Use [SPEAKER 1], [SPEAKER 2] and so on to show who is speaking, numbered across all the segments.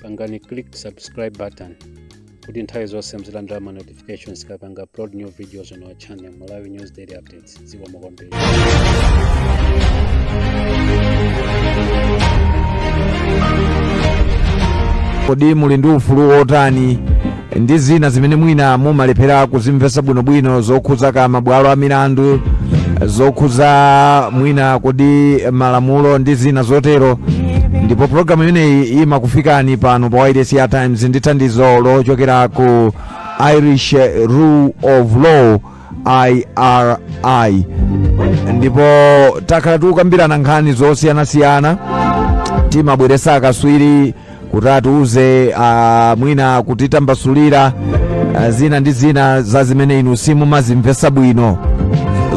[SPEAKER 1] Pangani click subscribe button kuti nthawi zonse muzilandira ma notifications tikapanga upload new videos on our channel, Malawi News Daily Updates. Zikomo kwambiri.
[SPEAKER 2] Kodi muli ndi ufulu wotani ndi zina zimene mwina mumalephera kuzimvetsa bwinobwino zokhuza ka mabwalo a milandu, zokhuza mwina kodi malamulo ndi zina zotero? Ndipo programu imeneyi imakufikani pano pa wailesi ya Times ndi thandizo lochokera ku Irish Rule of Law, IRI. Ndipo takhala tikukambirana nkhani zosiyanasiyana, timabweresa akaswiri kuti atiuze, mwina kutitambasulira zina ndi zina za zimene inu simumazimvetsa bwino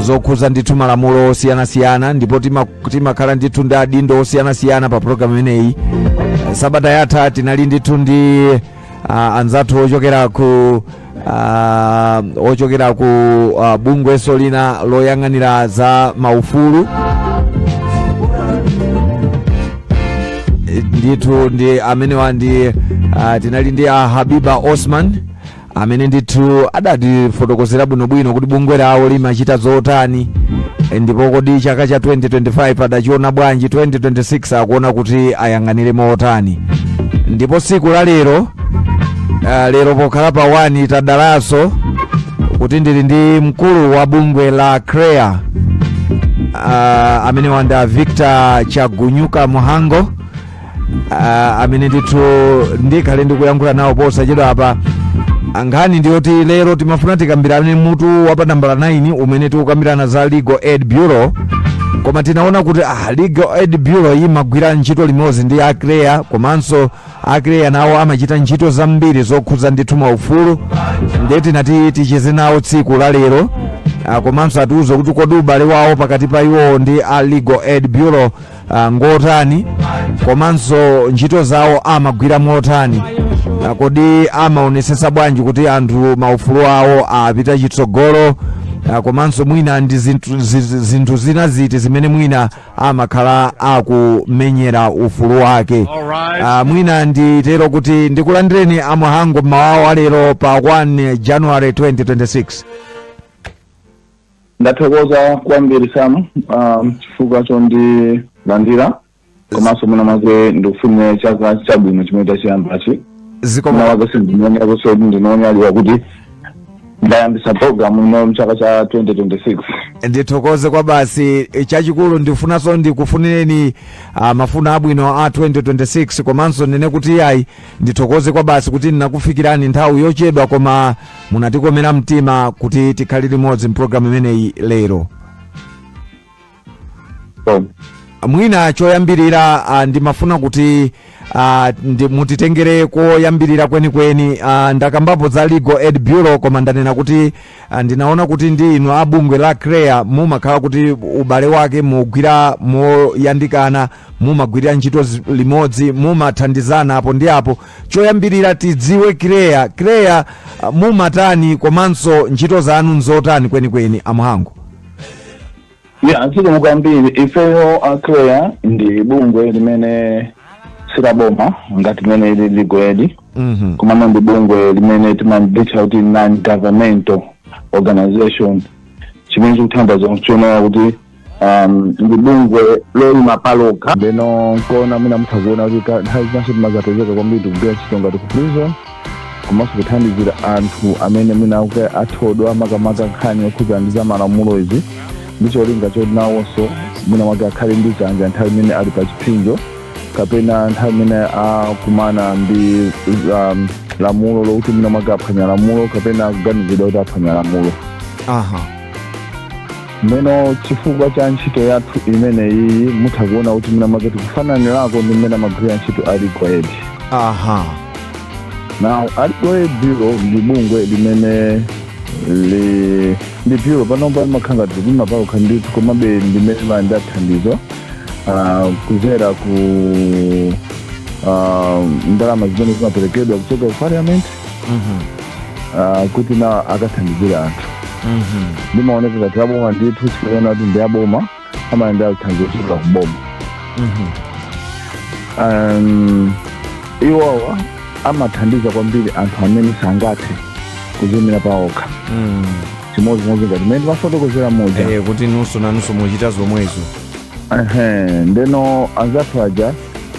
[SPEAKER 2] zokhuza ndithu malamulo osiyanasiyana. Ndipo timakhala ndithu ndi adindo osiyanasiyana pa programu imeneyi. Sabata yatha tinali ndithu ndi anzathu ochokera ku bungweso lina loyang'anira za maufulu ndithu, ndi amenewa ndi tinali ndi a Habiba Osman amene ndithu adatifotokozera bwinobwino kuti bungwe lawo limachita zotani, ndipo kodi chaka cha 2025 adachiona bwanji, 2026 akuona kuti ayang'anire motani. Ndipo siku la lero, lero pokhala pa 1, tadalanso kuti ndili ndi mkulu wa bungwe la CHREAA, amene wanda Victor Chagunyuka Muhango, amene ndithu ndikhale ndikuyankhula nawo posachedwa apa. Nkhani ndiyoti lero timafuna tikambirane mutu wa pa nambala 9 umene tikukambirana za Legal Aid Bureau, koma tinaona kuti Legal Aid Bureau imagwira ntchito limodzi ndi a CHREAA, komanso a CHREAA nawo amachita ntchito zambiri zokhudza ndithu maufulu, ndiye tinati ticheze nawo tsiku la lero, komanso atiuze kuti kodi ubale wawo pakati pa iwowo ndi a Legal Aid Bureau ngotani, komanso ntchito zawo amagwira motani, kodi amaonesesa bwanji kuti anthu maufulu awo apita chitsogolo, komanso mwina ndi zinthu zina ziti zimene mwina amakhala akumenyera ufulu wake. Mwina nditero kuti ndikulandireni a Muhango mmawawo alero pa 1 January 2026.
[SPEAKER 3] Ndathokoza kwambiri, Sam, chifukwa chondilandira, komanso mwina mwake ndikufunire chaka chabwino chimene tachiyambachi.
[SPEAKER 2] Zikomo.
[SPEAKER 3] Mwina mwake sindinonyakonso, ndinonyaliwa kuti ndayambisa program ino mchaka cha 2026.
[SPEAKER 2] Ndithokoze kwa basi. Chachikulu ndifunanso ndikufunireni mafuno abwino a 2026, komanso ndine kuti ayi, ndithokoze kwa basi kuti ndinakufikirani nthawi yochedwa, koma munatikomera mtima kuti tikhale limodzi mpulogalamu imeneyi lero.
[SPEAKER 3] So,
[SPEAKER 2] mwina choyambirira, ndimafuna kuti mutitengere koyambirira kwenikweni. Ndakambapo za Legal Aid Bureau, koma ndanena kuti ndinaona kuti ndi inu a bungwe la CHREAA mumakhala kuti ubale wake mugwira moyandikana, mumagwirira ntchito limodzi, mumathandizana apo ndi apo. Choyambirira tidziwe CHREAA. CHREAA mumatani, komanso ntchito zanu nzotani kwenikweni, a Muhango?
[SPEAKER 3] Ya, zikomo kwambiri. Ifeyo a CHREAA ndi bungwe limene silaboma ngati limene ili Legal Aid, komano ndi bungwe limene timalitcha kuti non governmental organization, chimene chikuthandiza chionera kuti ndi bungwe loyima palokha. Ndeno nkona mwina mutha kuona kuti nthawi zinanso timazapezeka kwambiri tikugwira ntchito ngati ku prison, komanso kuthandizira anthu amene mwina akuti athodwa, makamaka nkhani yokhudzana ndi za malamulo izi, ndi cholinga choti nawonso mwina mwake akhale ndi dzanja nthawi imene ali pa chipsinjo kapena nthawi imene akumana ndi lamulo lokuti mwina mwake aphwanya lamulo kapena kuganizidwa kuti aphwanya lamulo. Meno chifukwa cha ntchito yathu imeneyi, mutha kuona kuti mwina mwake tikufananirako ndi mmene amagwirira ntchito a Legal Aid. Now, a Legal Aid Bureau ndi bungwe limene ndi bureau panopa limakhala ngati limapalokha ndithu, komabe ndimene limalandira thandizo kudzera ku ndalama zimene zimaperekedwa kuchoka ku parliament kuti na akathandizire anthu. Limaoneka ngati laboma ndithu chifukwa kuti ndi aboma, amalandira thandizo kuchokera ku boma. Iwowa amathandiza kwambiri anthu amene sangathe kuzimira paokha, chimodzimodzi ngati mmene timafotokozera muja.
[SPEAKER 2] Kuti nunso nanunso muchita zomwezo.
[SPEAKER 3] Ehe, ndeno anzathu aja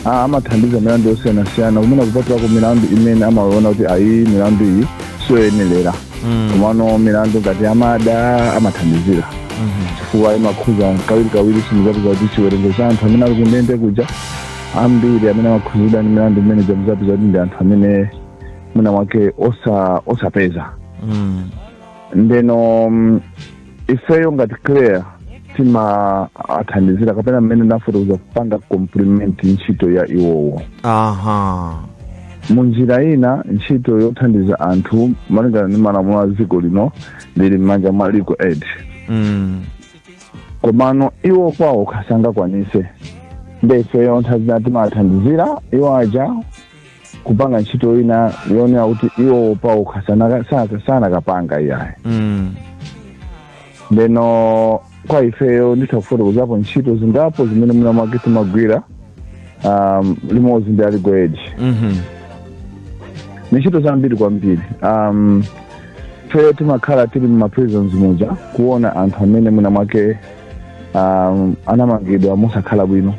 [SPEAKER 3] amathandiza milandu yosiyanasiyana, kumene kupatulako milandu imene amaona kuti ayi, milandu iyi siyoyenerera. Komano milandu ngati ya murder amathandizira, chifukwa imakhuza kawirikawiri. Simuzapeza kuti chiwerengero cha anthu amene ali kundende kuja, ambiri amene amakhuzidwa ndi milandu imene jamuzapeza kuti ndi anthu amene mwina mwake osapeza. Ndeno ifeyo ngati CLEA tima athandizira, kapena mmene ndafotokoza, kupanga complement ntchito ya iwowo. Munjira ina, ntchito yothandiza anthu malingana ndi malamulo a dziko lino lili m'manja mwa Legal Aid. Komano iwo kwawo sangakwanise, nde ifeyo nthawi zina timathandizira iwo aja kupanga ntchito ina yonena kuti iwo pawo sanakapanga iyayi. Ndeno kwa ifeyo nditha kufotokozapo ntchito zingapo zimene mwina mwake timagwira limodzi ndi a Legal Aid. Ni ntchito zambiri kwambiri. Ifeyo timakhala tili muma prisons muja kuona anthu amene mwina mwake anamangidwa mosakhala bwino.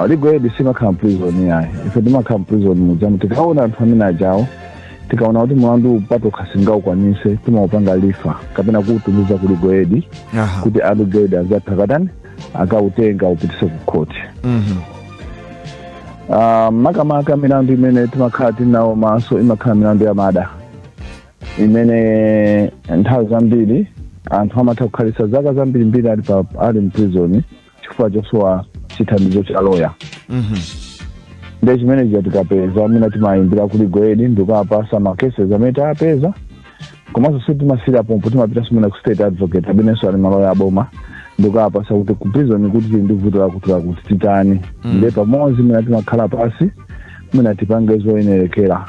[SPEAKER 3] Legal Aid simakhala mprison yayi, ife timakhala mprison muja. Tikaona anthu amene ajawo, tikaona kuti mulandu patokha singaukwanise, timaupanga refer kapena kuutumiza ku Legal Aid kuti a Legal Aid azatha katani, akautenga upitise ku court. Makamaka milandu imene timakhala tinawo maso imakhala milandu ya murder, imene nthawi zambiri anthu amatha kukhalisa zaka zambirimbiri ali mprison chifukwa chosowa chithandizo cha loya. Ndiye chimene tikapeza, amene timayimbira ku Legal Aid ndikapasa ma cases amene tapeza, komanso sitimasira pompo, timapitanso mwina ku State Advocate amenenso ali maloya aboma ndikapasa kuti ku prison kuti tili ndi vuto lakuti lakuti, titani? Ndiye pamodzi mwina timakhala pasi, mwina tipange zoyenerekera.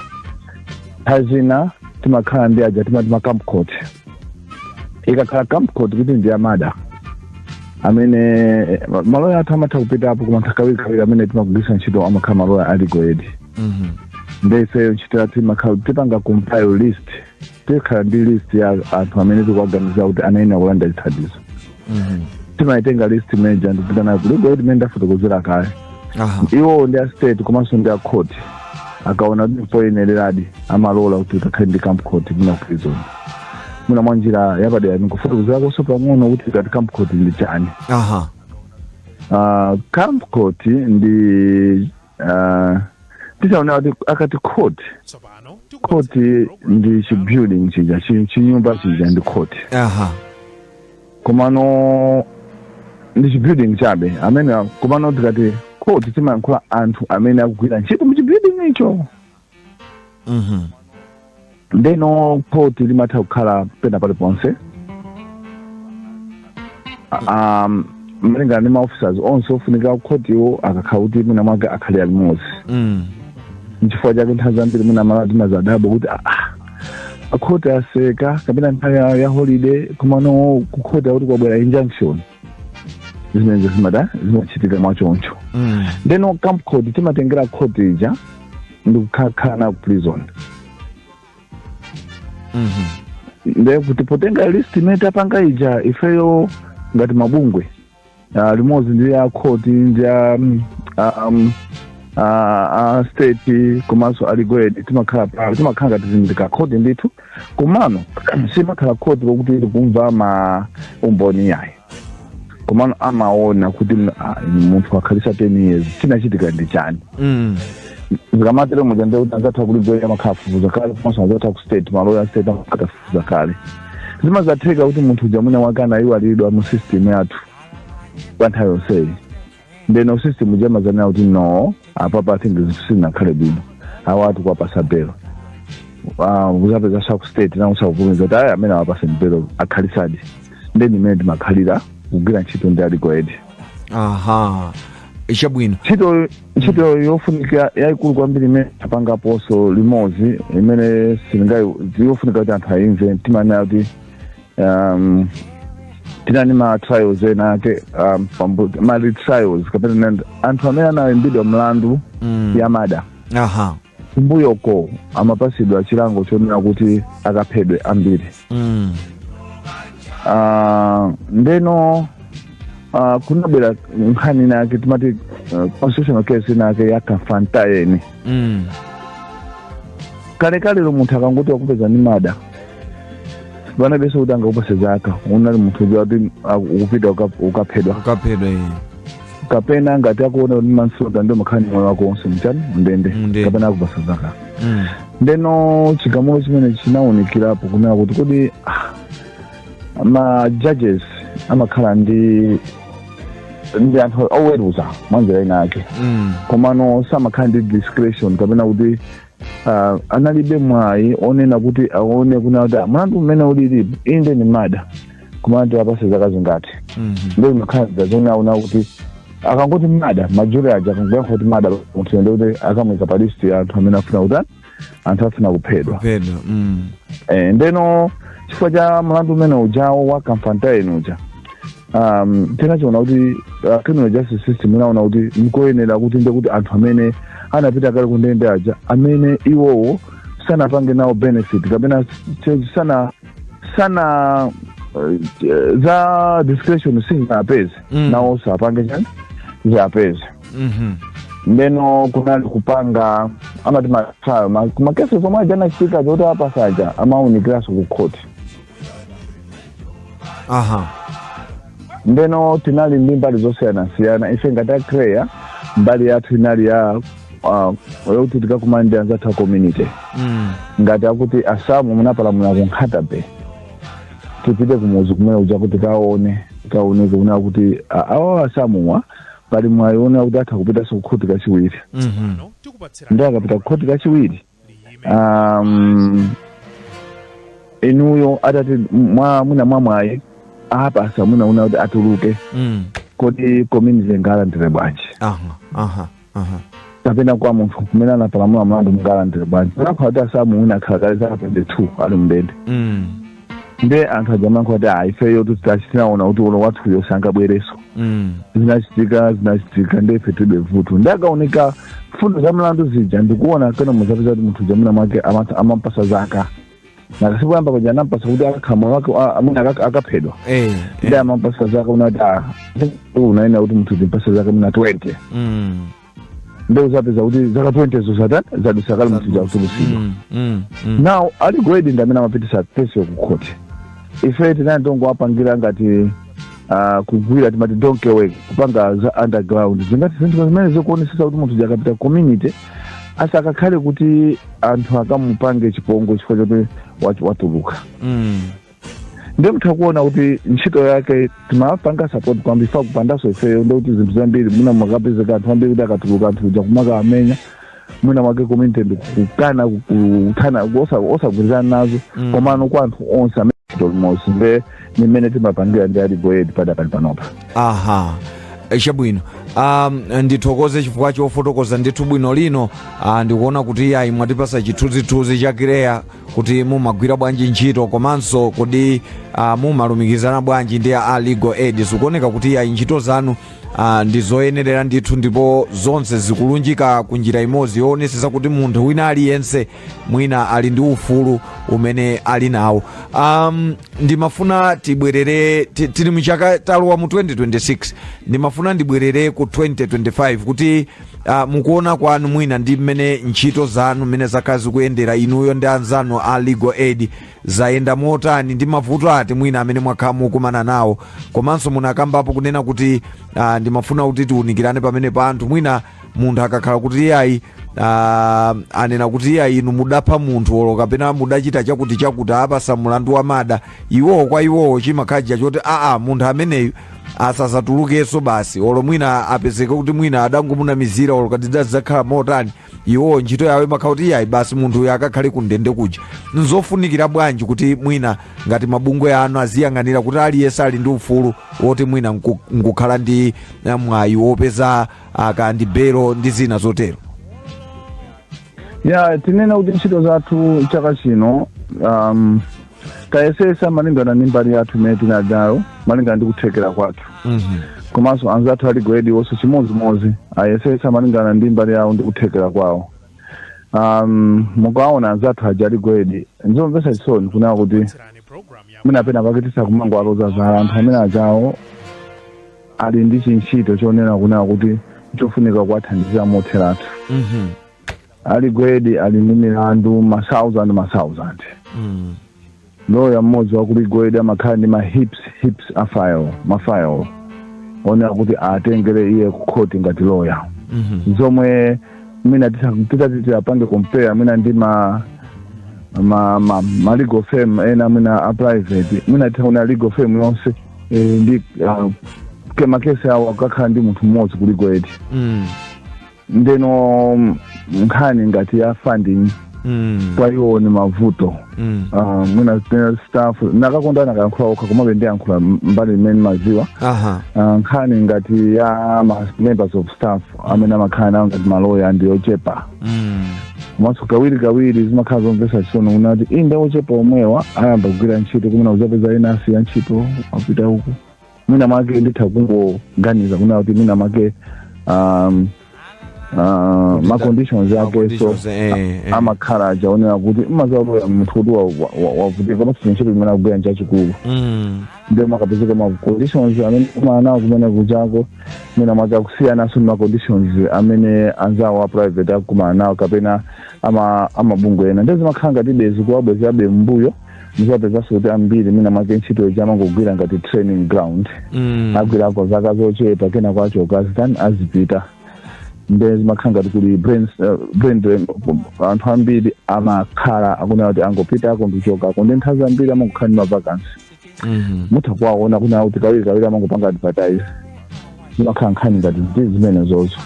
[SPEAKER 3] Nthawi zina timakhala ndi aja timati ma camp court. Ikakhala camp court kuti ndi ya murder, amene maloya athu amatha kupitapo, koma kawirikawiri amene timagwiritsa ntchito amakhala maloya a Legal Aid. Ndiye ifeyo ntchito yathu imakhala tipanga compile list, tikhala ndi list ya anthu amene tikuwaganiza kuti anayenera kulandira chithandizo. Timayitenga list imeneja ndipita nayo ku Legal Aid imene ndafotokozera kale. Iwo ndi a State komanso ndi a court, akaona kuti poyenereradi, amalola kuti tikakhale ndi camp court muna prison. Muna mwa njira yapadera ndikufotokozerakonso pang'ono kuti tikati camp court ndi chani. Camp court ndi tichaona kuti akati court, court ndi chibuilding chija, chinyumba chija ndi court. Komano ndi chibuilding chabe amene, komano tikati court timayankhula anthu amene akugwira ntchito mu chibuilding icho. Ndeno court limatha kukhala pena paliponse, malingana ndi maofficers onse ofunika khotiwo, akakhala kuti mwina mwake akhale alimodzi. Nchifukwa chake nthawi zambiri mwina mala timazadabwa kuti akhoti aseka kapena nthawi ya holiday, komano kukhoti akuti kwabwera injunction. Zimenezo zimachitika mwachoncho. Ndeno camp court timatengera court ija ndikukhala na ku prison. Nde kuti potenga list imene tapanga ija, ifeyo ngati mabungwe limodzi ndi a court ndi a State komanso a Legal Aid, timakhala ngati ndika court ndithu, komano simakhala court pokuti tikumva ma umboni yayi, komano amaona kuti munthu akhalisa 10 years, chinachitika ndi chani? Zikamatero muja, nde kuti anzathu aku Legal Aid amakhala afufuza kale, komanso anzathu aku State, maloya a State amakhala afufuza kale. Zimazatheka kuti munthu uja mwina wake anayiwalidwa mu system yathu kwa nthawi yonseyi. Ndeno system uja amazanena kuti no, apapa I think zinthu sizinakhale bwino, awatu kuwapasa belo. Uzapeza saku State nawo sakuvomereza kuti ayi, amene awapase belo akhalisadi. Ndeni imene timakhalira kugwira ntchito ndi a Legal Aid.
[SPEAKER 2] Aha, chabwino.
[SPEAKER 3] Ntchito yofunika yayikulu kwambiri imene apangaponso limodzi, imene silingayi, yofunika kuti anthu ayimve, timanena kuti Tinali ma trials ena ake, ma retrials kapena anthu amene anayimbidwa mlandu ya murder kumbuyoko amapasidwa chilango chonena kuti akaphedwe ambiri. Ndeno kunabwera nkhani inake, timati constitutional case inake ya Kafantaeni. Kalekale munthu akangoti wakupeza ndi murder, panabenso kuti angakupase zaka, unali munthu uja kuti ukupita ukaphedwa.
[SPEAKER 2] Ukaphedwa, iye.
[SPEAKER 3] Kapena ngati akuona kuti manslaughter, ndio makhala ni moyo wako wonse mchani, mndende.
[SPEAKER 2] Mndende.
[SPEAKER 3] Kapena akupasa zaka. Ndeno chigamulo chimene chinawunikirapo kunena kuti kodi ma judges amakhala ndi anthu oweruza mwanjira ina ake, komano samakhala ndi discretion kapena kuti analibe mwayi onena kuti aone kuna kuti mlandu umene ulili inde ni murder, koma tiwapase zaka zingati? Ndio imakhala zonaona kuti akangoti murder, ma jury aja akangoyankha kuti murder, munthu ende kuti akamwika pa list ya anthu amene afuna kuti anthu afuna kuphedwa.
[SPEAKER 2] Kuphedwa.
[SPEAKER 3] Ndeno chifukwa cha mlandu umene ujawo wa Kamfantaeni uja, tinachiona kuti criminal justice system inaona kuti nkoyenera kuti nde kuti anthu amene anapita kale kundende aja, amene iwowo sanapange nawo benefit kapena sana za discretion sizinapeze, nawonso apange chani, ziapeze. Ndeno kunali kupanga amati ma trial, ma cases omwe aja anachitika choti apasaja amawunikiranso ku court. Ndeno tinali ndi mbali zosiyanasiyana. Ife ngati a CHREAA, mbali yathu inali ya yokuti tikakumana ndi anzathu a community, ngati akuti asamu munapalamula ku Nkhata Bay, tipite kumuzi kumene kuja kuti kaone kaoneke kuna kuti awa asamuwa pali mwayi ona kuti atha kupitanso kukhoti kachiwiri. Ndi akapita kukhoti kachiwiri, inuyo atati mwa mwina mwa mwayi apasa mwina una kuti atuluke, kodi community ngalandire bwanji?
[SPEAKER 2] aha aha aha
[SPEAKER 3] Kapena kwa munthu kumene anapalamula mlandu mungalandire bwanji? Anakhala kuti asamu mwina akhala kale zaka 22 ali mndende. Nde anthu ajamankhula kuti ah, ifeyo tinaona kuti uno wathuyo sangabwereso, zinachitika zinachitika, nde ife tilibe vuto. Ndi akaoneka fundo za mlandu zija ndikuona kena muzapeza kuti munthu jamuna mwake amampasa zaka nakasipuyamba kuja anampasa kuti akakhala moyo wake amene akaphedwa. Ndi amampasa zaka unati unaena kuti munthu timpasa zaka muna 20, nde uzapeza kuti zaka 20 zo zatani, zadusa kale, munthu jakutulusidwa. Now a Legal Aid ndi amene amapitisa kesi ku court. Ife tinali tongowapangira ngati kugwira timati donkey work, kupanga za underground zingati zinthu zimene zikuonesesa kuti munthu jakapita community asakakhale kuti anthu akamupange chipongwe chifukwa choti watuluka. Ndiye mutha kuona kuti ntchito yake timapanga support kwambiri fa kupandaso ifeyo ndikuti zinthu zambiri mwina mwakapezeka anthu ambiri kuti akatuluka anthu kuja kumaka amenya, mwina mwake community ndikukana kuthana osagwirizana nazo. Komano kwa anthu onse amene ntchito limodzi nde nimene timapangira ndi a Legal Aid padakali panopa.
[SPEAKER 2] Aha, chabwino. Ndithokoze chifukwa chofotokoza ndithu bwino lino. Ndikuona kuti ayi, mwatipasa chithunzithunzi cha CHREAA kuti mumagwira bwanji ntchito, komanso kodi mumalumikizana bwanji ndi a Legal Aid. Zikuoneka kuti ayi, ntchito zanu ndi zoyenerera ndithu, ndipo zonse zikulunjika ku njira imodzi yoonetsetsa kuti munthu wina aliyense mwina ali ndi ufulu umene ali nawo. Ndimafuna tibwerere, tili muchaka talowa mu 2026, ndimafuna ndibwerere ku 2025 kuti mukuona kwanu mwina ndi mmene ntchito zanu mmene zakhala zikuyendera, inuyo ndi anzanu a Legal Aid, zayenda motani, ndi mavuto ati mwina amene mwakhala mukumana nawo? Komanso munakambapo kunena kuti ndimafuna kuti tiunikirane pamene pa anthu mwina munthu akakhala kuti iyayi, anena kuti iyayi, inu mudapha munthu olo kapena mudachita chakuti chakuti, apasa mulandu wa murder, iwowo kwa iwowo chimakhala choti aa, munthu ameneyu asasatulukenso basi, olo mwina apezeke kuti mwina adangomunamizira, olo kati zadzakhala motani, iwowo ntchito yawo imakhala kuti iyayi basi, munthu uyu akakhale kundende kuja. Nzofunikira bwanji kuti mwina ngati mabungwe anu aziyang'anira kuti aliyense ali ndi ufulu woti mwina nkukhala ndi mwayi wopeza kandi belo ndi zina zotero?
[SPEAKER 3] Ya, tinena kuti ntchito zathu chaka chino, tayesesa malingana ndi mbali yathu imene tinali nayo. Malingana ndi kuthekera kwathu. Komanso anzathu a Legal Aid wonso chimodzimodzi, ayesetsa malingana ndi mbali yawo ndi kuthekera kwawo. Mukaona anzathu aja a Legal Aid, nzomvetsa chisoni kunena kuti mwina pena pake tisakumango aloza zala. Anthu amene ajawo ali ndi chintchito chonena kunena kuti chofunika kuwathandizira motheratu. A Legal Aid ali ndi milandu ma thousand, ma thousand. Loya mmodzi wa ku Legal Aid amakhala ndi ma heaps, heaps a file, ma file onena kuti atengere iye ku court ngati lawyer, zomwe mwina titati tiapange compare mwina ndi ma legal firm ena mwina a private, mwina titaona legal firm yonse ndi makesi awo akakhala ndi munthu mmodzi ku Legal Aid. Ndeno nkhani ngati ya funding kwa iwo ni mavuto. Mwina staff nakakonda nakayankhula okha, komabe ndiyankhula mbali imene maziwa. Nkhani ngati ya ma members of staff amene amakhala nawo ngati maloya ndi ochepa. Komanso kawiri kawiri zimakhala zomvetsa chisoni kunati inde ochepa omwewa ayamba kugwira ntchito, kumene uzapeza ena asiya ntchito, apita uku. Mwina mwake nditha kungoganiza kuna kuti mwina mwake ma conditions ake so
[SPEAKER 2] conditions,
[SPEAKER 3] amakhala ajaonera kuti mmazaloya munthu kuti wavutika, komanso ntchito imene akugwira nchachikulu. Ndio makapezeka ma conditions amene kumana nawo kumene kuchako mwina mwake akusiyanaso ndi ma conditions amene anzawo a private akukumana nawo kapena ama amabungwe ena. Ndiye zimakhala ngati bezi kuwabwezerabe mbuyo. Muzapezanso kuti ambiri mwina mwake ntchito ija amangogwira ngati training ground. Agwirako zaka zochepa, kena kwacho azitani, azipita. Nde zimakhala ngati kuli brain drain. Anthu ambiri amakhala akunena kuti angopitako ndikuchokako, ndi nthawi zambiri amangokhala ndi ma vacancy. Mutha kuwaona kunena kuti kawiri kawiri amangopanga advertise. Zimakhala nkhani ngati ndi zimene zozo.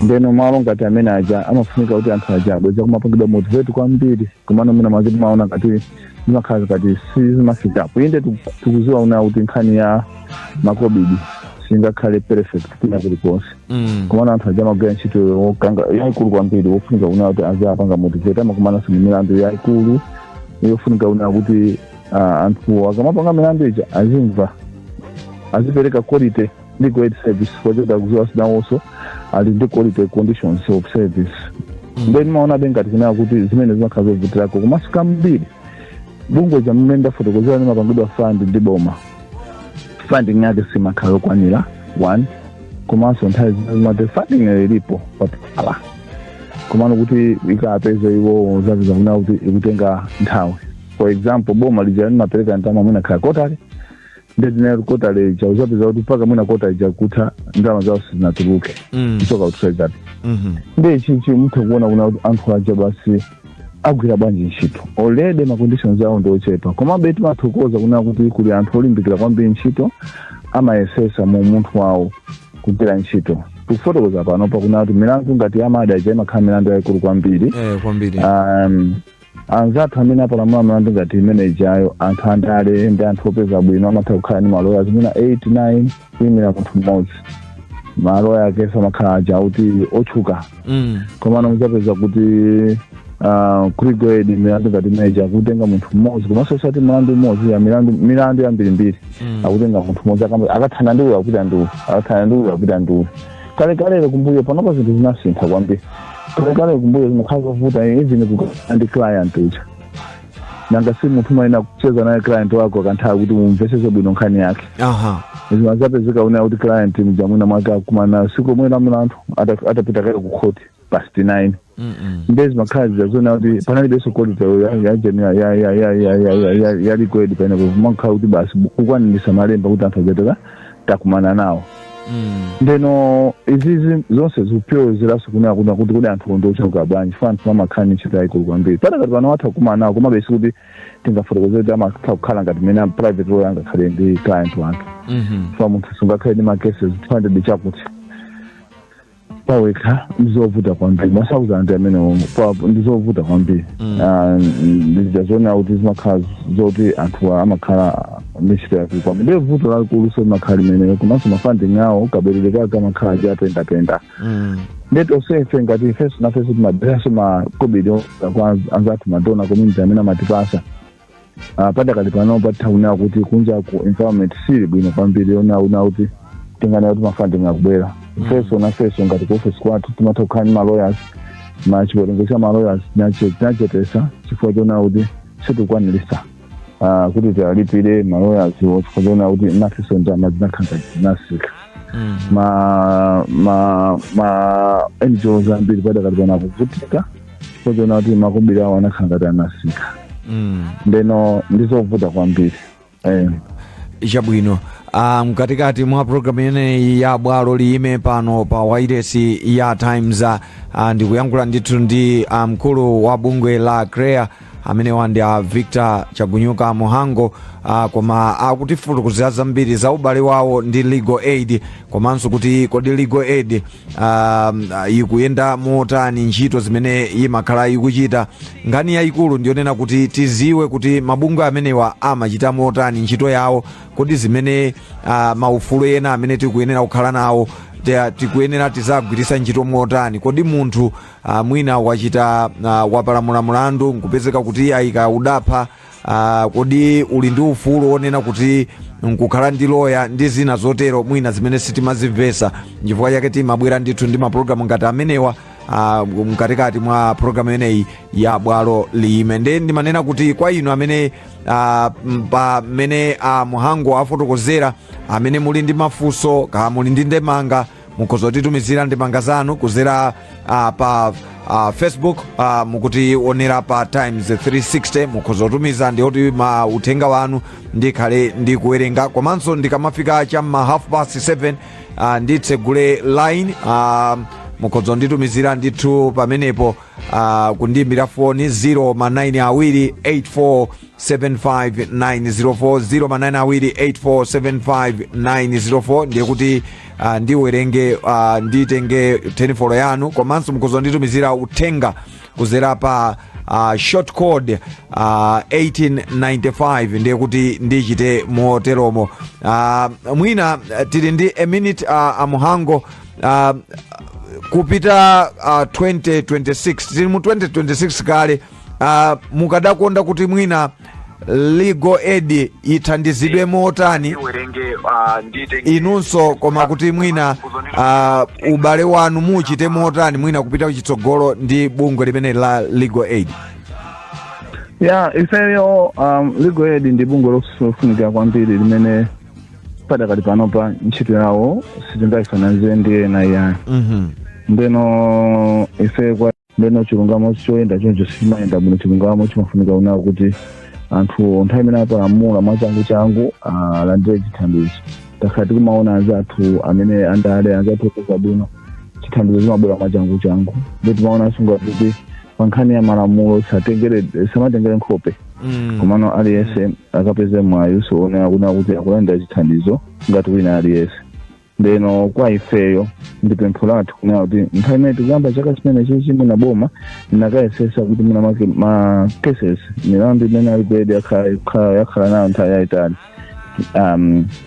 [SPEAKER 3] Ndeno malo ngati amene aja amafunika kuti anthu aja abweza kumapangidwa motivate kwambiri, komano mwina mwake timaona ngati zimakhala ngati sizimafikapo. Inde tikuziwa una kuti nkhani ya makobidi singakhale perfect kwina kulikonse, komano anthu aja amagwira ntchito yokanga yayikulu kwambiri, wofunika kuna kuti azapanga motivate. Amakumananso ndi milandu yayikulu yofunika kuna kuti anthu akamapanga milandu ija azimva, azipereka quality legal aid service, pochita kuziwa sinawonso ali ndi quality conditions of service. Then maonabe ngati kunena kuti zimene zimakhala zovutirako. Komanso kambiri bungwe chamene ndafotokozera limapangidwa fund ndi boma, funding yake simakhala yokwanira one. Komanso nthawi zina zimati funding ilipo papala, komano kuti ikapeze iwo zapeza kuna kuti ikutenga nthawi. For example, boma lija limapereka ndalama mwina khala quarterly, ndetine quarterly ija uzapeza kuti mpaka mwina quarter ija kutha ndalama zawo sizinatuluke kuchoka ku treasury. Ndiye chichi mutha kuona kuna kuti anthu aja basi agwira bwanji ntchito? Already ma conditions awo ndi ochepa. Komabe timathokoza kunena kuti kuli anthu olimbikira kwambiri ntchito, amayesesa mu munthu wawo kugwira ntchito. Tikufotokoza pano pakunena kuti milandu ngati ya murder ija imakhala milandu yayikulu kwambiri.
[SPEAKER 2] Kwambiri.
[SPEAKER 3] Anzathu amene apalamula milandu ngati imene ijayo, anthu andale ndi anthu opeza bwino, amatha kukhala ndi maloya zimene 8 9 kuyimira munthu mmodzi. Maloya akenso amakhala aja kuti otchuka. Komano muzapeza kuti ku Legal Aid milandu ngati imeneja akutenga munthu mmodzi, komanso osati mlandu mmodzi ya milandu yambirimbiri. Akutenga munthu mmodzi, akathana ndi uyu akupita ndi uyu, akathana ndi uyu akupita ndi uyu. Kalekalele kumbuyo, panopa zinthu zinasintha kwambiri. Kalekale kumbuyo zimakhala zovuta even kukhala ndi client uja. Nanga si munthu umayena kucheza naye client wako kanthawi kuti mumvesese bwino nkhani yake? Zimazapezeka unena kuti client mja mwina mwake akumana siku lomwe la mlandu atapita kale ku court past 9. Nde zimakhala zija zona kuti panalibenso quality ya legal aid panepo. Kumakhala kuti basi kukwanirisa malemba kuti anthu ajatera takumana nawo. Ndeno izizi zonse zikupyozeranso kunena kuti kodi anthu ndi ochuluka bwanji? Fa anthu amakhala ndi ntchito yayikulu kwambiri. Patakati pano atha kukumana nawo, komabe sikuti tingafotokoze kuti amatha kukhala ngati mmene private lawyer angakhale ndi client wake. Fa munthu sungakhale ndi ma cases 200 chakuti pawekha, ndizovuta kwambiri. Ma thousand amene ndizovuta kwambiri. Ah, ndizija kuti zimakhala zoti anthu amakhala ndi ntchito yayikulu kwambiri. Ndiye vuto lalikulu so limakhala limeneyo, komanso ma funding awo kabwerere kake amakhala achapendapenda. Ndiye tonsefe ngati ifenso nafenso timabweranso makobidi kwa anzathu ma donor community amene amatipasa. Padakali pano pathauna kuti kunja ku environment sili bwino kwambiri, yonauna kuti tingana kuti mafunding akubwera. Ifeso nafeso ngati ku office kwathu timatha kukhala ndi ma lawyers, ma chiwerengero cha ma lawyers tinachepesa chifukwa chona kuti sitikukwanirisa kuti tialipire ma lawyers wo, chifukwa chona kuti nafeso ndalama zinakhala zinasika. Ma NGOs ambiri padakali pano akuvutika chifukwa chona kuti makobiri awo anakhala ngati anasika. Ndeno ndizovuta kwambiri.
[SPEAKER 2] Chabwino. Mkatikati mwa programu imeneyi ya Bwalo Liyime pano pa wailesi ya Times, ndikuyankhula ndithu ndi mkulu wa bungwe la CHREAA, amenewa ndi a Victor Chagunyuka Muhango, koma akutifotokozera zambiri za ubale wawo ndi Legal Aid, komanso kuti kodi Legal Aid ikuyenda motani, ntchito zimene imakhala ikuchita. Nkhani yayikulu ndiyonena kuti tiziwe kuti mabungwe amenewa amachita motani ntchito yawo, kodi zimene maufulu ena amene tikuyenera kukhala nawo tikuyenera tizagwiritsa ntchito motani. Kodi munthu mwina wachita wapalamula mulandu, nkupezeka kuti ayika udapha, kodi uli ndi ufulu wonena kuti nkukhala ndi loya ndi zina zotero mwina zimene sitimazimvesa? Nchifukwa chake timabwera ndithu ndi mapulogalamu ngati amenewa mkatikati mwa programu imeneyi ya Bwalo Liyime. Nde ndimanena kuti kwa inu amene pamene Muhango afotokozera, amene muli ndi mafunso kaya muli ndi ndemanga, mukhoza kutitumizira ndemanga zanu kuzera pa Facebook. Mukutionera pa Times 360, mukhoza kutumiza ndiyoti ma uthenga wanu ndikhale ndikuwerenga. Komanso ndikamafika cham'ma 7:30 nditsegule line, mukhoza kunditumizira ndithu pamenepo, kundiyimbira foni 0 ma 9 awiri 8475904, 0 ma 9 awiri 8475904. Ndiye kuti ndiwerenge, nditenge telefoni yanu. Komanso mukhoza kunditumizira uthenga kuzera pa short code 1895. Ndiye kuti ndichite moteromo. Mwina tili ndi a minute, Amuhango, kupita 2026, tili mu 2026 kale, mukadakonda kuti mwina Legal Aid ithandizidwe motani inunso, koma kuti mwina ubale wanu muchite motani mwina kupita kuchitsogolo ndi bungwe limene la Legal Aid?
[SPEAKER 3] Ya, ifeyo Legal Aid ndi bungwe lofunikira kwambiri limene padakali panopa ntchito yawo sitingayifananize ndi ena iyayi. Ndeno ife kwa ndeno chilungamo choyenda choncho sichimayenda bwino. Chilungamo chimafunika kuona kuti anthu nthawi imene apalamula mwachangu changu alandire chithandizo. Takhala tikumaona anzathu amene andale, anzathu opeza bwino, chithandizo chimabwera mwachangu changu. Ndi timaonanso ngati kuti pa nkhani ya malamulo satengere, samatengere nkhope, komano aliyense akapeze mwayi usoonera kuna kuti akulandira chithandizo ngati wina aliyense. Ndeno kwa ifeyo ndi pempho lathu kunena kuti nthawi imene tikuyamba chaka chimene chichi, mwina boma linakayesesa kuti mwina ma cases, milandu imene a Legal Aid yakhala nayo nthawi yayitali,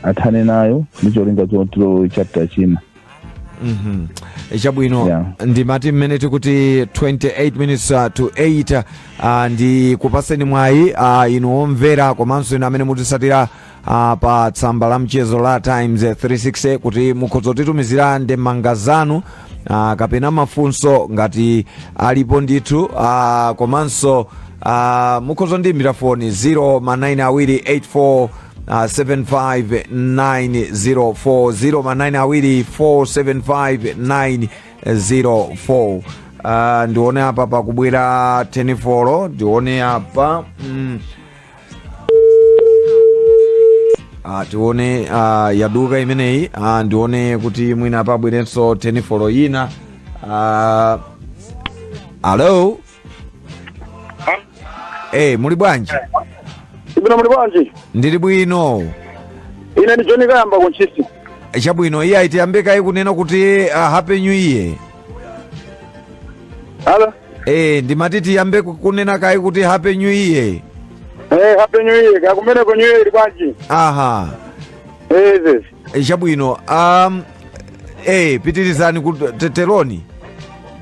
[SPEAKER 3] athane nayo ndi cholinga chotilo chapter china.
[SPEAKER 2] Chabwino. Ndimati mmene tikuti 28 minutes to 8, ndi kupaseni mwayi inu omvera komanso inu amene mutisatira pa tsamba la mchezo la Times 360 kuti mukhoza kutitumizira ndemanga zanu kapena mafunso ngati alipo ndithu, komanso mukhoza kundiyimbira foni 0 ma 9 awiri 84 75904, 0 ma 9 awiri 475904. Ndione apa pakubwera 10, ndione apa. Tione, yaduka imeneyi. Ndione kuti mwina pabwerenso 10 ina. Alo, muli bwanji?
[SPEAKER 4] Ibino, muli bwanji?
[SPEAKER 2] Ndili bwino.
[SPEAKER 4] Ine ndi John Kayamba kuntchisi.
[SPEAKER 2] Chabwino. Iye aitiyambe kayi kunena kuti happy new year.
[SPEAKER 4] Alo.
[SPEAKER 2] Ndimati tiyambe kunena kayi kuti happy new year.
[SPEAKER 4] Happy new year. Kakumeneko new year ili bwanji?
[SPEAKER 2] Aha.
[SPEAKER 4] Zezi.
[SPEAKER 2] Chabwino. Pitirizani ku teloni.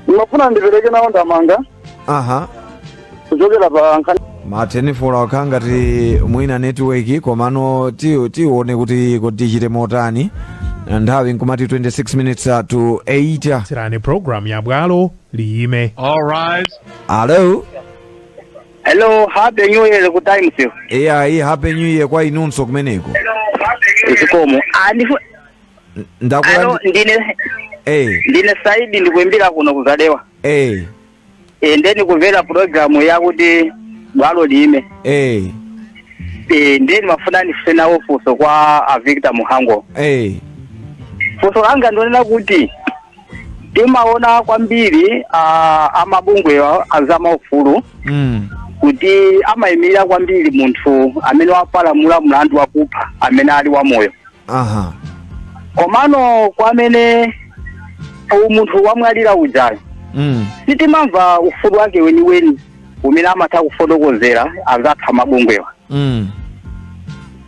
[SPEAKER 4] Ndimafuna ndipereke nawo ndamanga kuchokera pa nkhani.
[SPEAKER 2] Matenifolo akhala ngati mwina network, komano tione kuti tichite motani. Nthawi nkumati 26 minutes to 8.
[SPEAKER 5] Tsirani program ya Bwalo Liyime.
[SPEAKER 6] All rise.
[SPEAKER 2] Alo.
[SPEAKER 4] Hello, happy new year ku Times.
[SPEAKER 2] Iya, happy new year kwa inunso kumeneko.
[SPEAKER 4] Zikomo. Andifu.
[SPEAKER 2] Ndakula.
[SPEAKER 4] Alo, ndine ndine Saidi, ndikuimbira kuno kuzalewa. E, ndeni kumvera program yakuti Bwalo Liyime. E, ndeni mafuna ndifuse nawo funso kwa a Victor Muhango. Funso langa ndionena kuti timaona kwambiri amabungwe azamaufulu kuti amayimirira kwambiri munthu amene wapalamula mlandu wakupha amene ali wamoyo. Komano kwa amene munthu wamwalira ujayo, sitimamva ufulu wake weniweni umene amatha kufotokozera azatha mabungwewa.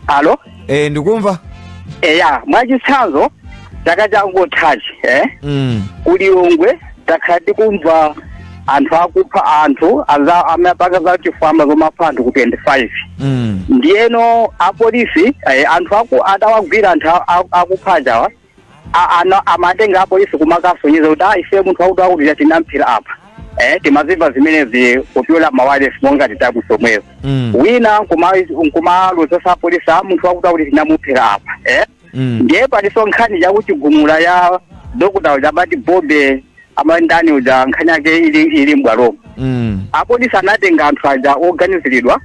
[SPEAKER 4] Alo?
[SPEAKER 2] Eh, ndikumva.
[SPEAKER 4] Eya, mwachitsanzo chaka changothachi, kuLilongwe takhala tikumva anthu akupha anthu amapanga za chifwamba zomapha anthu ku 25. Ndiyeno apolisi, anthu atawagwira anthu akupha ajawa, amatenga apolisi kumakasonyeza kuti ife munthu wakuti wakuti tinamphera apa. Timazimva zimenezi kupyola mawayilesi monga titabu somweyo. Wina nkumalozesa apolisi, a munthu wakuti wakuti tinamuphera apa. Ndiye paliso nkhani yakuti gumula ya dokota uja amati Bobe amandani uja, nkhani yake ili m'bwalomo. Apolisi anatenga anthu aja oganiziridwa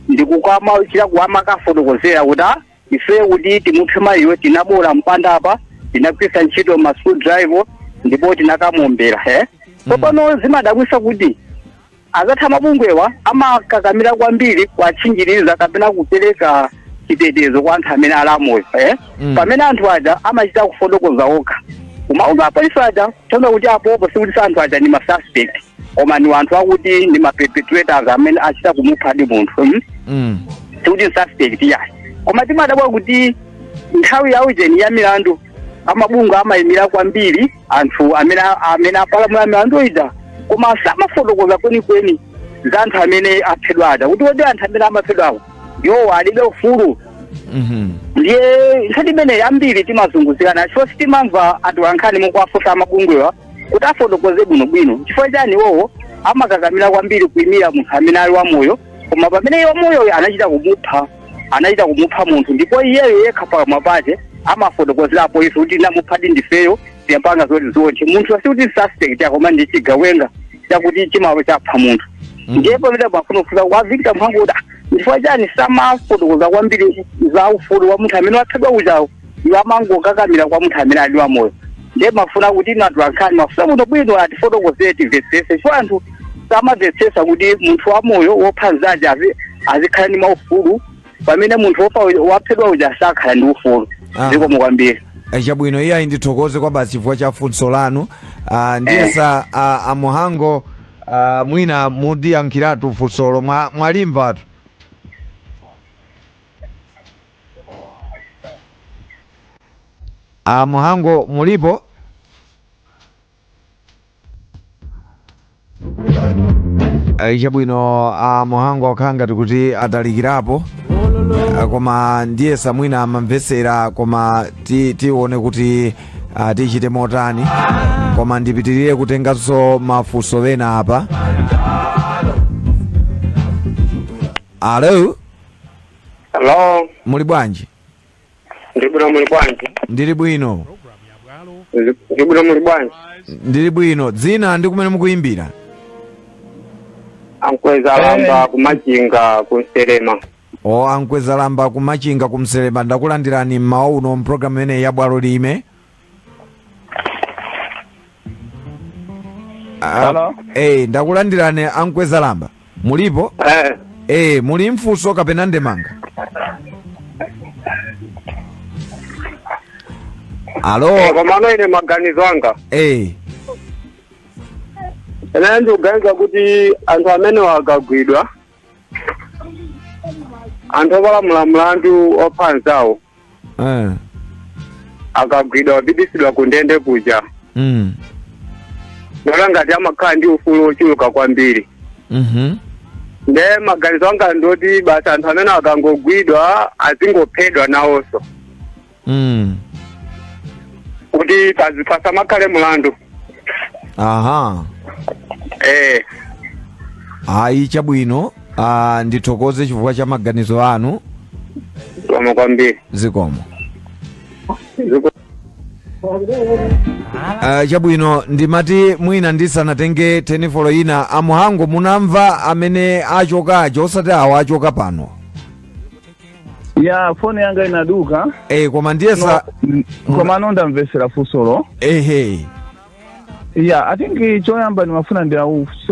[SPEAKER 4] ndikukamachira kuwamakafotokozera kuti ife kuti timuphe mayiwe tinabola mpanda apa, tinagwiritsa ntchito ma screwdriver ndipo tinakamuombera. Tsopano zimadabwisa kuti azatha mabungwewa amakakamira kwambiri kuwatchinjiriza kapena kupereka chitetezo kwa anthu amene ali amoyo, pamene anthu aja amachita kufotokoza okha kumauza apolisi aja, tsono kuti apopo sikuti anthu aja ni ma suspect koma ni anthu akuti ni ma perpetrators amene achita kumuphadi munthu, Sikuti suspect yayi, koma timadabwa kuti nthawi ya ujeni ya milandu amabungwe amayimira kwambiri anthu amene apalamula milandu ija, koma samafotokoza kwenikweni za anthu amene aphedwa aja, kuti kodi anthu amene amaphedwawo iwowo alibe ufulu? Ndiye nkhani imeneyi ambiri timazunguzirana chifukwa sitimamva anthu ankhani mukuwafunsa amabungwewa kuti afotokoze bwinobwino chifukwa chani iwowo amakakamira kwambiri kuyimira munthu amene ali wamoyo, koma pamene iye wamoyoyo anachita kumupha munthu, ndipo iyeyo yekha pakamwa pake amafotokozera apolisi kuti namuphadi ndifeyo, tiyapanga zoti zonse munthu asikuti suspect, koma ndi chigawenga chakuti chimawe chapha munthu. Ndiye pamene pafuna kufunsa kwa Victor Mhango kuti chifukwa chani samafotokoza kwambiri za ufulu wa munthu amene waphedwa ujawo, iwo amangokakamira kwa munthu amene ali wamoyo? Ndiye mafuna kuti inu anthu ankhani mafuna munthu bwino atifotokozere timvetsese, chifukwa anthu samamvetsetsa kuti munthu wamoyo wopha mnzake azikhala ndi maufulu pamene munthu wofa waphedwa uja sakhala ndi ufulu. Zikomo kwambiri.
[SPEAKER 2] Chabwino, iyayi, ndithokoze kwa basi chifukwa cha funso lanu. Ndiyesa amuhango, mwina mudiyankhiratu funsolo mwalimvatu. Amuhango mulipo? Chabwino, amuhango akhala ngati kuti atalikirapo. Koma ndiyesa mwina amamvetsera, koma tione kuti tichite motani, koma ndipitirire kutenganso mafunso ena apa. Alo.
[SPEAKER 4] Hello.
[SPEAKER 2] Muli bwanji?
[SPEAKER 4] Ndibwino, muli bwanji?
[SPEAKER 2] Ndili bwino.
[SPEAKER 4] Ndibwino, muli bwanji?
[SPEAKER 2] Ndili bwino. Dzina ndi kumene mukuyimbira?
[SPEAKER 4] Ankweza Lamba, kuMachinga, kuNselema.
[SPEAKER 2] O, Ankweza Lamba, kuMachinga, kuMselema, ndakulandirani mmawa uno mpulogalamu imeneyi ya Bwalo Liyime.
[SPEAKER 4] Hello?
[SPEAKER 2] Ndakulandirani Ankweza Lamba, mulipo?
[SPEAKER 4] Eh.
[SPEAKER 2] Muli mfunso kapena ndemanga? Alo?
[SPEAKER 4] Komano ine maganizo anga, ine ndikuganiza kuti anthu amene akagwidwa, anthu opalamula mlandu opha anzawo, akagwidwa apitisidwa ku ndende kuja, ndola ngati amakhala ndi ufulu ochuluka kwambiri. Nde maganizo anga ndoti basi anthu amene akangogwidwa azingophedwa nawonso kuti pasamakhale mulandu. Eh.
[SPEAKER 2] Ayi, chabwino. Ah, ndithokoze chifukwa cha maganizo anu.
[SPEAKER 4] Zikomo kwambiri.
[SPEAKER 2] Zikomo. Chabwino, ndimati mwina ndisanatenge tenifolo ina, amuhango, munamva amene achokacho, osati awo achoka pano?
[SPEAKER 3] Ya, foni yanga inaduka.
[SPEAKER 2] Eh, koma ndiyesa
[SPEAKER 3] Koma ndamvesera funsolo. Ya, I think choyamba ndimafuna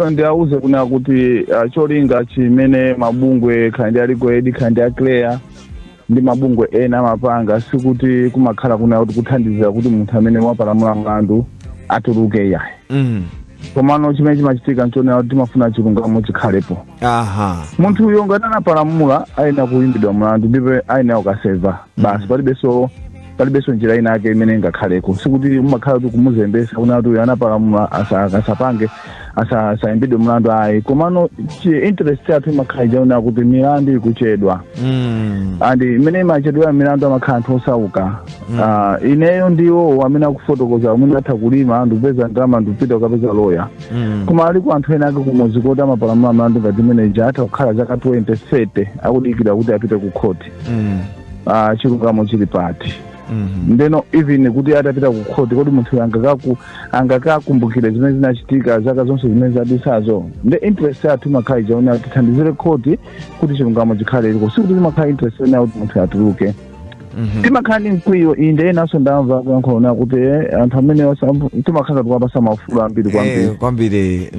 [SPEAKER 3] ndiauze kuna kuti cholinga chimene mabungwe khandi a Legal Aid, khandi a CHREAA ndi mabungwe ena amapanga, sikuti kumakhala kuna kuti kuthandizira kuti munthu amene wapalamula mlandu atuluke, yayi. Komano chimene chimachitika nchonena kuti timafuna chilungamo chikhalepo. Munthu uyo ngati anapalamula ayenera kuyimbidwa mlandu ndipo ayenera kukaseva basi. Palibenso njira ina yake imene ingakhaleko. Sikuti umakhala kuti kumuzembesa kuna kuti uyu anapalamula asapange asayimbidwe mlandu, ayi. Komano chi interest yathu imakhala ichaona kuti milandu ikuchedwa and imene imachedwera milandu amakhala anthu osauka. Ah, ineyo ndiwo amene akufotokoza, amene atha kulima ndikupeza ndalama ndikupita kukapeza loya. Koma aliko anthu ena ake kumuzi koti amapalamula mlandu ngati imeneja atha kukhala zaka 20, 30 akudikira kuti apite ku khoti. Ah, chilungamo chili pati? Ndeno even kuti atapita ku khoti, kodi munthu angakakumbukire zimene zinachitika zaka zonse zimene zadusazo? Nde interest yathu imakhala ichaona tithandizire khoti kuti chilungamo chikhale iliko, sikuti imakhala interest ena kuti munthu atuluke. Timakhala ndi mkwiyo inde. Enanso ndamva kuyankhula kuti anthu amene timakhala tikuwapasa maufulu ambiri kwambiri.
[SPEAKER 2] Eh, kwambiri.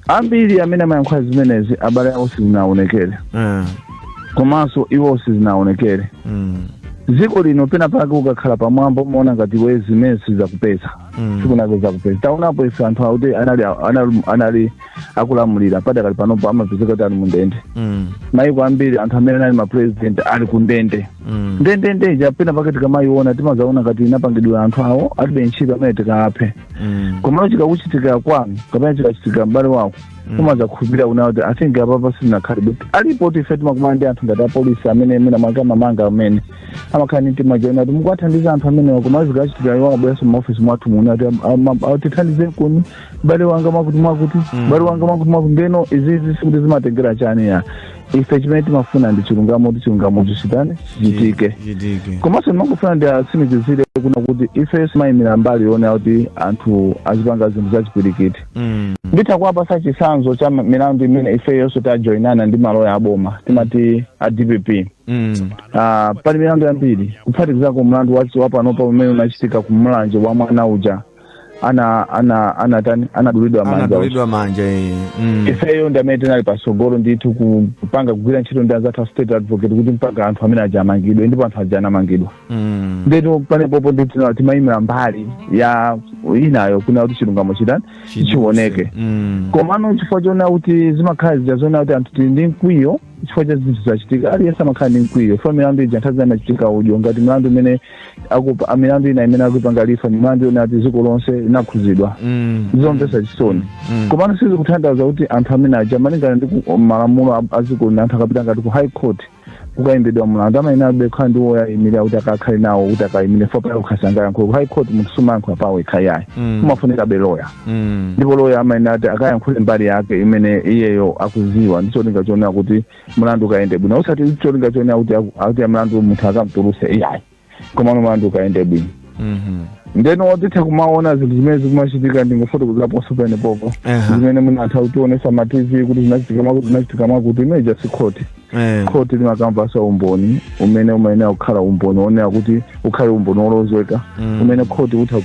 [SPEAKER 3] Ambiri amene amayankhula zimenezi abale awo sizinaonekere, komanso iwo sizinaonekere. Dziko lino pena pake ukakhala pamwamba umaona ngati we zimene sizakupeza. Sikunake zakupeza. Taonapo ife anthu akuti anali akulamulira, padakali panopo amapezeka kuti ali mundende. Maiko ambiri anthu amene anali mapresident ali kundende. Ndendende ija pena pake tikamayiona timazaona ngati inapangidwa anthu awo alibe ntchito amene tikaphe. Komano chikakuchitikira kwanu kapena chikachitikira m'bale wako, umazakhulupirira kuna kuti I think apapa sinakhalibe alipo kuti ife timakumana ndi anthu ngati apolisi amene mwina mwake amamanga, amene amakhala ndi mtima chona kuti mukuwathandiza anthu amenewa, koma zikachitika iwo amabweranso m'maofisi mwathu muno kuti tithandize kuni m'bale wanga mwakuti mwakuti, m'bale wanga mwakuti mwakuti. Ndeno izizi sikuti zimatengera chani ya. Ife chimene timafuna ndi chilungamo, kuti chilungamo chichitane chichitike.
[SPEAKER 2] Chitike.
[SPEAKER 3] Komanso ndimangofuna ndiatsimikizire kuna kuti ife simayimira mbali yoona kuti anthu azipanga zinthu zachipwirikiti. Nditha kuwapasa chitsanzo cha milandu imene ifeyonso tajoyinana ndi maloya aboma, timati a DPP. Pali milandu yambiri, kuphatikizako mlandu wapanopa umene unachitika ku Mulanje wa mwana uja ana ana anatani, anadulidwa manja uja.
[SPEAKER 2] Anadulidwa manja.
[SPEAKER 3] Ifeyo ndi amene tinali pasogolo ndithu kupanga, kugwira ntchito ndi anzathu a state advocate kuti mpaka anthu amene aja amangidwe, ndipo anthu aja anamangidwa. Ndetu panepopo ndithu timayimira mbali ya inayo kuna kuti chilungamo chitani, chioneke. Komano chifukwa choona kuti zimakhala zija zoona kuti anthu tili ndi mkwiyo chifukwa cha zinthu zachitika, aliyense amakhala ndi mkwiyo chifukwa milandu ija nthawi zina imachitika udyo, ngati milandu imene milandu ina imene akuipanga refer ni milandu yona kuti dziko lonse linakhuzidwa. Zomvetsa chisoni. Komano sizikutanthauza kuti anthu amene aja, malingana ndi malamulo a dziko lino, anthu akapita ngati ku High Court kukayimbidwa mlandu amayenera kukhala ndi woyayimirira kuti akakhale nawo, kuti akayimire fo pale ukhasanga yankhulo. Ku High Court munthu sumayankhula pawo yekha yayi. Umafunika be lawyer. Ndipo lawyer amayenera kuti akayankhule mbali yake imene iyeyo akuziwa, ndi cholinga chonena kuti mlandu ukayende bwino, osati cholinga chonena kuti akuti mlandu munthu akamtuluse, iyayi, komano mlandu ukayende bwino. Ndeno titha kumaona zinthu zimene zikumachitika, ndingofotokozaponso penepopo, zimene mwina anthu akutionesa ma TV kuti zinachitika mwakuti, zinachitika mwakuti, imene ija si khoti. Khoti limakamvanso umboni umene umayenera kukhala umboni wonena kuti ukhale umboni wolozeka, umene khoti utha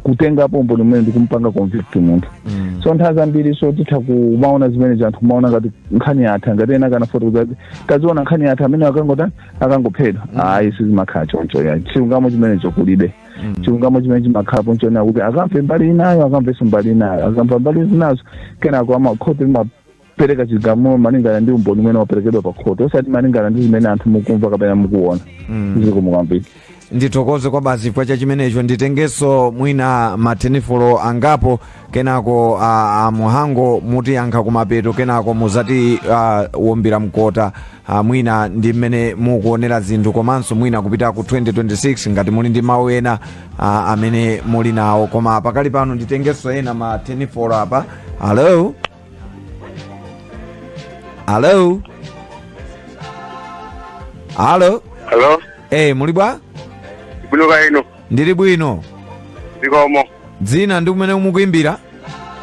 [SPEAKER 3] kutengapo umboni umene ndikumpanga convict munthu. So nthawi zambiri so titha kumaona zimene anthu kumaona ngati nkhani yatha, ngati ena akanafotokoza kuti taziona nkhani yatha, amene akangotani, akangophedwa. Ayi, sizimakhala choncho ya. Chilungamo chimenecho kulibe. Chilungamo chimene chimakhalapo nchonena kuti akamve mbali inayo, akamvenso mbali inayo, akamva mbali zinazo, kenako amakhoti Timapereka chigamulo malingana ndi umboni umene waperekedwa pa khoti, osati malingana ndi zimene anthu mukumva kapena mukuona. Zikomo kwambiri.
[SPEAKER 2] Ndithokoze kwa basi chifukwa cha chimenecho. Nditengenso mwina matenifolo angapo, kenako Muhango mutiyankha kumapeto, kenako muzati wombera mkota mwina ndi mmene mukuonera zinthu, komanso mwina kupita ku 2026 ngati muli ndi mawu ena amene muli nawo. Koma pakali pano nditengenso ena ma tenifolo apa. Hello, hello, hello.
[SPEAKER 6] Hello.
[SPEAKER 2] Muli bwa?
[SPEAKER 6] Bwino, kaya inu?
[SPEAKER 2] Ndili bwino.
[SPEAKER 6] Zikomo.
[SPEAKER 2] Dzina ndi kumene mukuimbira?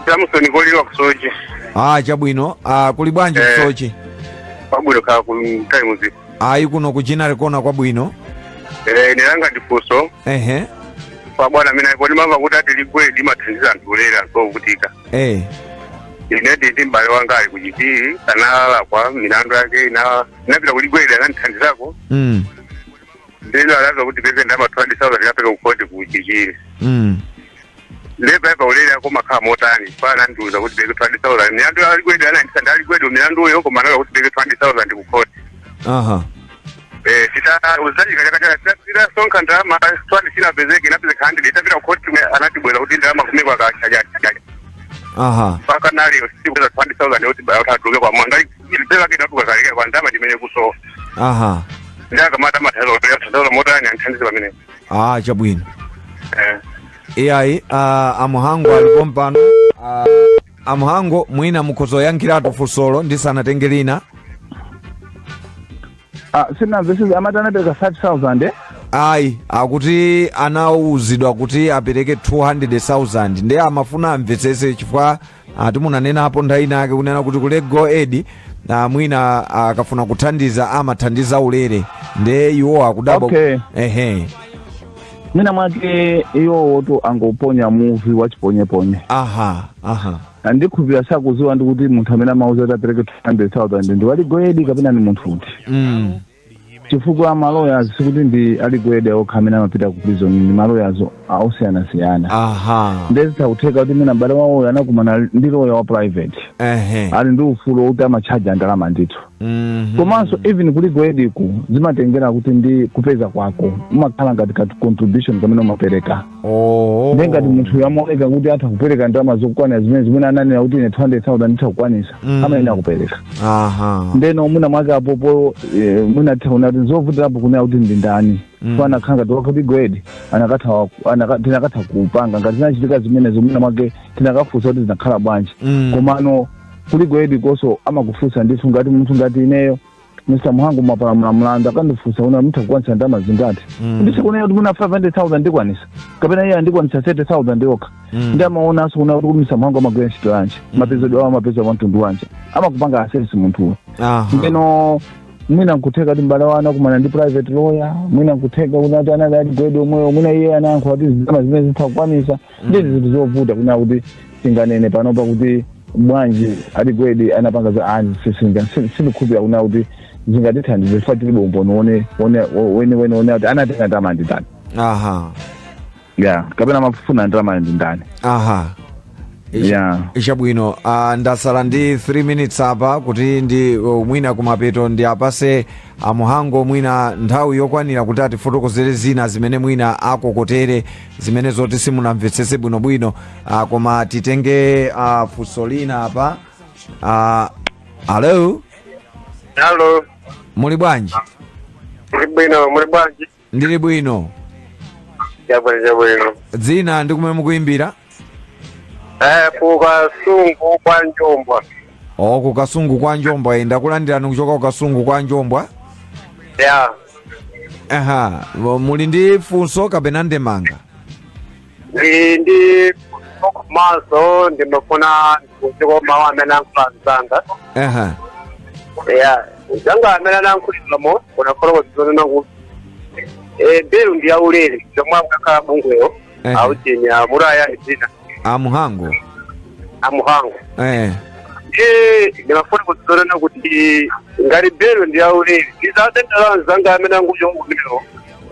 [SPEAKER 6] Samson Kolilwa, ku Soche.
[SPEAKER 2] Ah, chabwino. Kuli bwanji ku Soche?
[SPEAKER 6] Pabwino, kaya ku Times?
[SPEAKER 2] Ayi, kuno ku Chinali kona kwabwino.
[SPEAKER 6] Nilanga ndifunso kwa bwana amene alipo. Ndimamva kuti ati Legal Aid imathandiza anthu ulere, anthu ovutika. Ine nditi m'bale wanga ali kuchitiri, analakwa, milandu yake inapita ku Legal Aid, anandithandizako. Ndino alaza kuti peze ndama 20,000 kapeka kukhoti ku Chichiri. Ndepaipa ulere ako makhala motani? Pa anandiuza kuti peke 20,000, milandu ya Legal Aid anandithandiza Legal Aid milanduyo, koma anala kuti peke 20,000 ku khoti. Tita uzajika chaka chaka titasonkha ndalama, twandi sinapezeke, inapezeka 100. Itapita kukhoti tumwe anatibweza kuti ndalama kumekwa kachaja mpaka naliyo sikuweza 20,000 yoti baya kuti atuluke kwa mwanga ilipeka kinatuka kaleke kwa ndalama chimene kuso. Ndakamata mathazo motani? Anthandize pamene.
[SPEAKER 2] Ah, chabwino. Iyayi, Amuhango alipo mpano. Amuhango, mwina mukhozoyankhiratu funsolo ndisanatenge lina.
[SPEAKER 3] Ah, sinamvesese, amati anapereka 5000, eh?
[SPEAKER 2] Ayi, akuti anawuzidwa kuti apereke 200,000, ndiye amafuna amvetsese chifukwa ati munanenapo nthawi inake kunena kuti ku Legal Aid mwina akafuna kuthandiza amathandiza ulere, ndiye iwo akudabwa.
[SPEAKER 3] Okay. Mwina mwake iwowoto angoponya muvi wachiponyeponye.
[SPEAKER 2] aha aha
[SPEAKER 3] Andikhupira sakuziwa ndi kuti munthu amene amauza kuti apereke 200,000 ndi wa Legal Aid kapena ni munthu uti, chifukwa maloya sikuti ndi a Legal Aid okha amene amapita ku prison, ndi maloyazo osiyanasiyana. Ndezithakutheka kuti mwina m'bale wawoyo anakumana ndi loya wa private, ali ndi ufulu wokuti amachaja ndalama ndithu. Komanso even ku Legal Aid ku zimatengera kuti ndi kupeza kwako, umakhala ngati kati contribution kamene umapereka. Ndiye ngati munthu yamaoneka kuti atha kupereka ndalama zokwanira zimene ananena kuti ine 200,000 nditha kukwanisa, amayenera kupereka. Ndeno mwina mwake apopo mwina thauna kuti zovutirapo kunena kuti ndi ndani. Fana ngati wa ku Legal Aid tinakatha kupanga ngati zinachitika zimenezo, mwina mwake tinakafunsa kuti zinakhala bwanji. Komano ku Legal Aid koso amakufunsa ndithu. Ngati munthu ngati ineyo, Mr Muhangu, mapalamula mlandu, akandifunsa una mutha kukwanisa ndalama zingati, nditha kunena kuti mwina 500,000 ndikwanisa, kapena iye andikwanisa 30,000 yokha. Ndi amaonanso kuna kuti Mr Muhangu amagwira ntchito yanji, mapezedwe awo amapeza mwa mtundu wanji, amakupanga assess munthuwe. Ndeno mwina nkutheka kuti m'bale wanu akumana ndi private lawyer, mwina nkutheka kuti ati anali a Legal Aid omweyo, mwina iye anayankhula kuti zindalama zimene zitha kukwanisa. Ndi zinthu zovuta kuna kuti tinganene panopa kuti bwanji a Legal Aid anapanga za ani. Sindikhulupirira kuna kuti zingatithandize chifukwa tilibe umboni wone wone wene wene one kuti anatenga ndalama ndi ndani, ya, kapena amafuna ndalama ndi ndani.
[SPEAKER 2] Chabwino. Ndasala ndi 3 minutes apa kuti ndi mwina kumapeto ndi apase Amuhango mwina nthawi yokwanira kuti atifotokozere zina zimene mwina akokotere, zimene zoti simunamvetsese bwinobwino. Koma titenge funso lina apa. Hello.
[SPEAKER 6] Hello.
[SPEAKER 2] Muli bwanji?
[SPEAKER 6] Muli bwino, muli bwanji?
[SPEAKER 2] Ndili bwino.
[SPEAKER 6] Chabwino, chabwino.
[SPEAKER 2] Dzina ndi kumene mukuimbira?
[SPEAKER 6] Kukasungu kwa Njombwa.
[SPEAKER 2] O, kukasungu kwa Njombwa. Ndakulandirani kuchoka kukasungu kwa Njombwa.
[SPEAKER 6] Ya.
[SPEAKER 2] Aha, muli ndi funso kapena ndemanga?
[SPEAKER 6] Ndi ndi komanso ndimafuna ndikudziko mawu amene ankhula mzanga. Ya, mzanga amene anankhuliramo unakhala zonena kuti belu ndi yaulere zomwe akukakhala bungweyo, aucheni amuraya dzina?
[SPEAKER 2] Amuhango.
[SPEAKER 6] Amuhango. Ndimafuna kudzonena kuti ngati belu ndi yaulere, ndizatendera mzanga amene anguchongomero,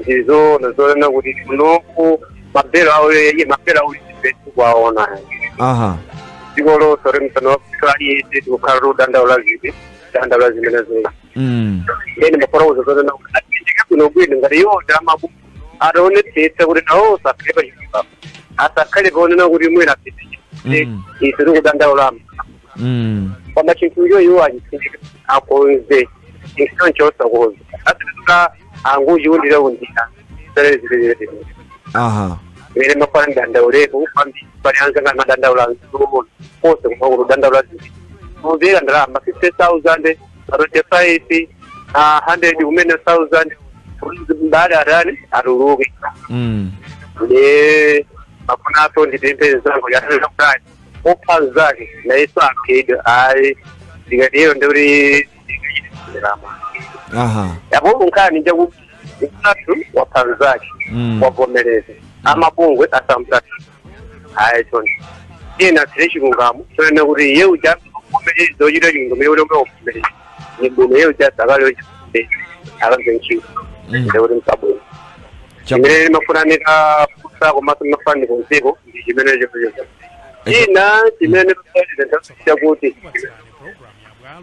[SPEAKER 6] ndizona zonena kuti kunoku mabelo aulere, mabelo aulere kwaona. Dziko lonse limsana aliyense tikukhala tudandaula zipi, dandaula zimene zili. Ene mafuna kuzozana atichike bwino bwino ngati iwo ndamabu ataonetsetsa kuti nawo sakhale pachifukwa, asakhale paonena kuti mwina apite ife tikudandaulamo. Koma chinthucho iwo achitsindika, akonze chinthu choncho, osakonza asituka anguchiundira undira serezilezile. Imene mafana ndandaulepo kwambiri, pali anzanga madandaula kose kumakulu dandaula zinthu kumvera ndalama 50,000, 25, 100 kumene thousand, mbali atani atuluke. Ne mafunaso ndipemphe zangu yatakudai opha zake naiso aphedwe. Ayi, ndikatiyo ndikuti ndalama. Yapo nkhani njakuti mtatu wapha zake, wavomereza, amabungwe asamtatu. Ayi, choncho ena aphire chilungamo chonena kuti iye uja vomereza ochita chilungamo, iye kuti wavomereza ni bwino, iye uja sakale akamve ntchito. Ndikuti msabwino chimene limafunanika kusa, komanso limafunanika usiku ndi chimene chocho. China chimene chakuti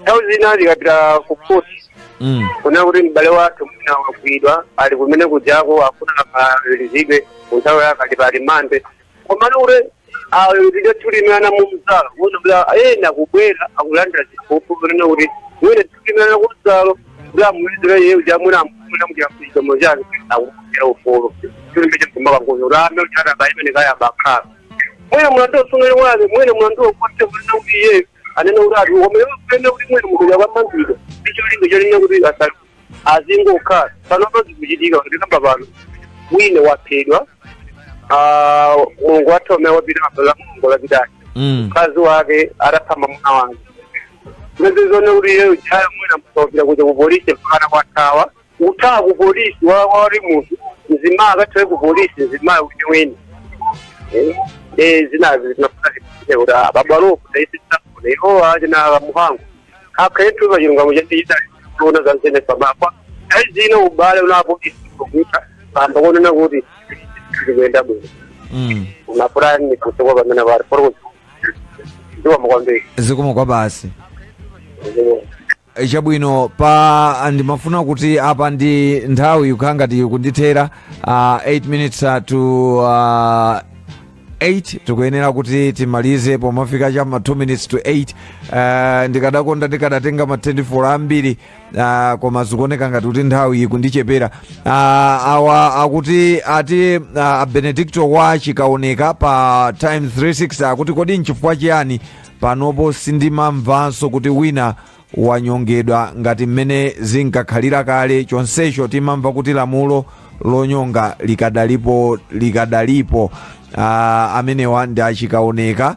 [SPEAKER 6] nthawi zina tikapita ku koti, kuna kuti m'bale wathu mwina wagwidwa, ali kumene kujako, afuna aweruzidwe kunthawi yake, ali pa remand, komano kuti tidatulimana mu mzalo uno kuti ena kubwera akulandira ziphuphu, kunena kuti mwene tulimana ku mzalo kuti amulizira iye uja, mwina amuna muchamo chake akupera ufulu tulimbe mkumakangozo kuti ame uchata imene kaya bakhala mwene mulandu osungire wake, mwene mulandu okote, kunena kuti iye anene kuti ati koma iwe kuti mwene mukuja kwamangidwa icholinga cholinga kuti asali azingokhala. Panopa zikuchitika kuti kamba pano wina waphedwa, Mulungu wathu amene wapita la Mulungu lapitali, mkazi wake atapha mwamuna wake, mezizone kuti iye ujaya mwina msopita kuja ku polisi mpakana kwathawa, uthawa ku polisi wali munthu mzimayi akathawe ku polisi, mzimayi weniweni. Zinazi zinafuna zipite kuti ababwalopo taisisakuna iwo achina muhango akhayetu pachilungamo chandichitali kuona zanzene pamapa ayi zina ubale unapolisi kuita pamba kuonena kuti zikuyenda bwino. Unafurani kusekwa pamene pali pori ndiwama kwambiri.
[SPEAKER 2] Zikomo kwa basi. Chabwino, pa ndimafuna kuti apa ndi nthawi ikukhala ngati kundithera, 8 minutes to 8, tikuyenera kuti timalize pomafika cha ma 2 minutes to 8. Ndikadakonda ndikadatenga ma 24 ambiri, koma zikuoneka ngati kuti nthawi ikundichepera. Awa akuti ati Benedicto wa Chikaoneka pa Times 36 akuti, kodi nchifukwa chiyani panopo sindimamvanso kuti wina wanyongedwa ngati mmene zinkakhalira kale, chonsecho timamva kuti lamulo lonyonga likadalipo likadalipo? Amenewa ndi Achikaoneka.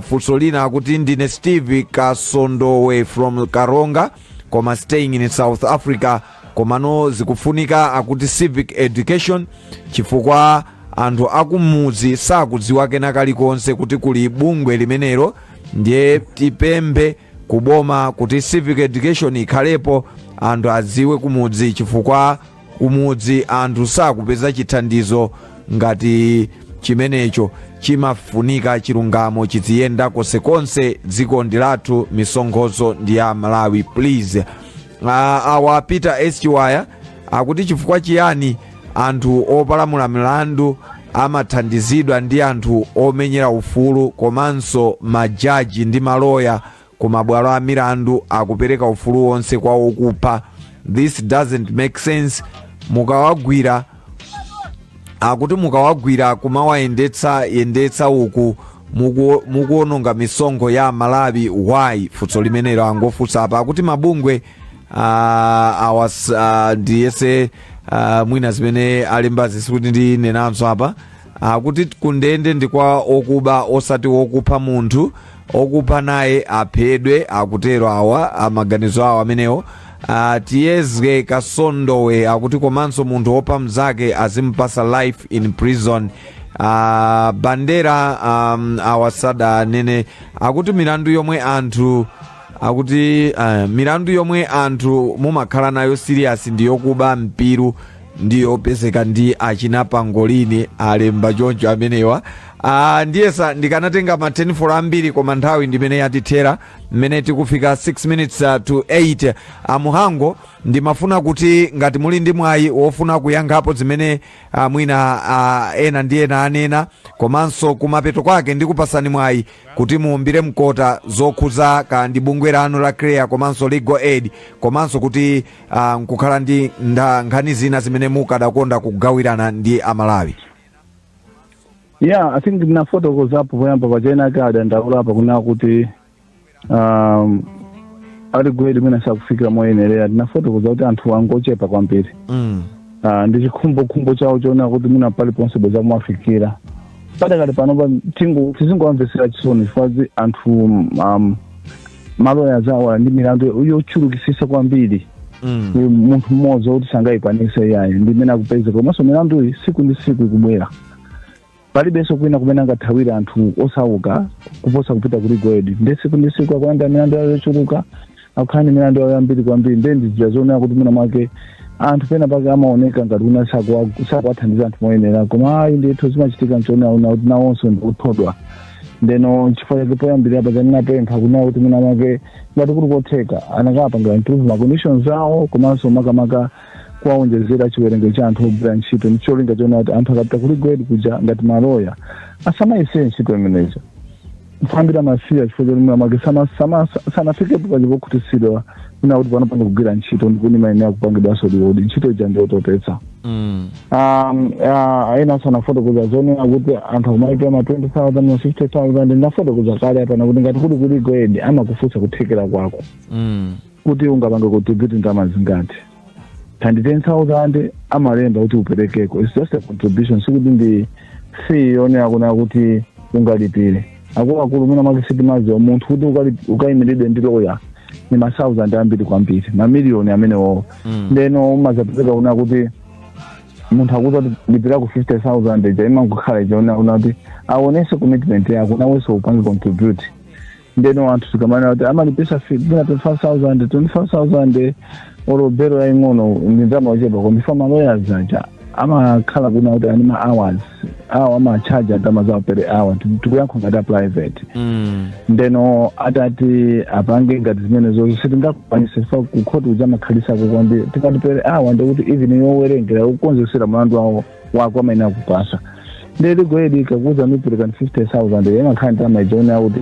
[SPEAKER 2] Funso lina akuti, ndine Steve Kasondowe from Karonga koma staying in South Africa, komano zikufunika akuti civic education chifukwa anthu akumudzi sakudziwa kena kalikonse kuti kuli bungwe limenelo. Ndiye tipemphe kuboma kuti civic education ikhalepo, anthu adziwe kumudzi, chifukwa kumudzi anthu sakupeza chithandizo ngati chimenecho chimafunika. Chilungamo chiziyenda konsekonse, dziko ndi lathu, misonkhozo ndi ya Malawi, please. Awa Peter S Chiwaya akuti, chifukwa chiyani anthu opalamula milandu amathandizidwa ndi anthu omenyera ufulu komanso majaji ndi maloya ku mabwalo a milandu akupereka ufulu wonse kwa okupha? This doesn't make sense. Mukawagwira, akuti mukawagwira kumawayendetsa yendetsa uku mukuononga misonkho ya Malawi, why? Funso limenelo angofunsa apa. Akuti mabungwe awas ndiyese mwina zimene alembazi sikuti ndinenanso apa. Akuti kundende ndi kwa okuba, osati wokupha munthu. Okupha naye aphedwe, akutero awa, amaganizo awo amenewo. Tiyezge Kasondowe akuti, komanso munthu wopha mzake azimpasa life in prison. Bandera awa sadanene. Akuti milandu yomwe anthu, akuti milandu yomwe anthu mumakhala nayo serious ndi yokuba mpiru, ndiyopezeka ndi achina pangolini, alemba choncho amenewa. Ndiyesa ndikanatenga ma 10 for ambiri, koma nthawi ndimene yatithera, mmene tikufika 6 minutes to 8. Amuhango, ndimafuna kuti ngati muli ndi mwayi wofuna kuyankhapo zimene mwina ena ndi ena anena, komanso kumapeto kwake ndikupasani mwayi kuti muwumbire mkota zokhuza ka ndi bungwe lanu la CREA komanso Legal Aid, komanso kuti nkukhala ndi nkhani zina zimene mukadakonda kugawirana ndi Amalawi.
[SPEAKER 3] Yeah, I think ndinafotokozapo poyamba pachena ake adandaula apa kuna kuti ali gwedi mwina sakufikira moyenerera. Ndinafotokoza kuti anthu angochepa kwambiri. Ndi chikhumbokhumbo chawo choona kuti mwina paliponse bweza kumafikira. Padakali panopa tizingowamvesera chisoni, chifukwa anthu maloya zawo ali ndi milandu yochulukisisa kwambiri. Ni munthu mmodzi woti sangayikwanise yayi, ndi mmene akupeza. Komanso milanduyi siku ndi siku ikubwera, palibenso kwina kumene angathawire anthu osauka kuposa kupita ku Legal Aid. Ndi siku ndi siku akulandira milandu yawo yochuluka, akukhala ndi milandu yawo yambiri kwambiri. Nde ndizija zoonera kuti mwina mwake anthu pena pake amaoneka ngati kuna sakuwathandiza anthu moyenera, koma ayi ndithu, zimachitika nchoonera una kuti nawonso ndikuthodwa. Ndeno chifukwa chake poyambirira paja ndinapempha kunena kuti mwina mwake ngati kuli kotheka anakapanga improve ma conditions awo, komanso makamaka kuwaonjezera chiwerengero cha anthu ogwira ntchito, ndi cholinga choona kuti anthu akapita ku Legal Aid kuja ngati maloya asamayisiye ntchito imenezo. Mfambira masiya chifukwa choti mwina mwake sanafikepo paja pokhutitsidwa kuna kuti pano pano kugwira ntchito ndikuti mayenera kupangidwanso reward. Ntchito ija ndiyotopetsa. Ena sanafotokoza zonena kuti anthu akumalipira ma 20,000, ma 50,000. Ndafotokoza kale apana kuti ngati kuli ku Legal Aid amakufunsa kuthekera kwako kuti ungapange contribute ndalama zingati. Kandi 10,000 amalemba kuti uperekeko, it's just a contribution, sikuti ndi fee yonena kuna kuti ungalipire. Akuluakulu, mwina mwake sitimaziwa, munthu kuti ukayimiridwe ndi lawyer ni ma thousand ambiri kwambiri, mamiliyoni amenewo. Ndeno umazapezeka kuna kuti munthu akuti kuti lipira ku 50,000 ija imangokhala ija una kuti aonese commitment yako, nawenso upange contribute. Ndeno anthu tikamanena kuti amalipisa mwina 25,000, 25,000 olo belo yaying'ono ndi ndalama yochepa, koma ifa ma lawyers aja amakhala kuna kuti ani ma hours awo amachaja ndalama zawo per hour. Tikuyankha ngati a private. Ndeno atati apange ngati zimenezo sitingakwanise, fa kukhoti kuja amakhalisako kwambiri. Tikati per hour ndikuti even yowerengera yokonzesera mlandu wawo wako amayenera kupasa. Ndiye Legal Aid ikakuza mipereka 50,000, imakhala ndalama ijaonera kuti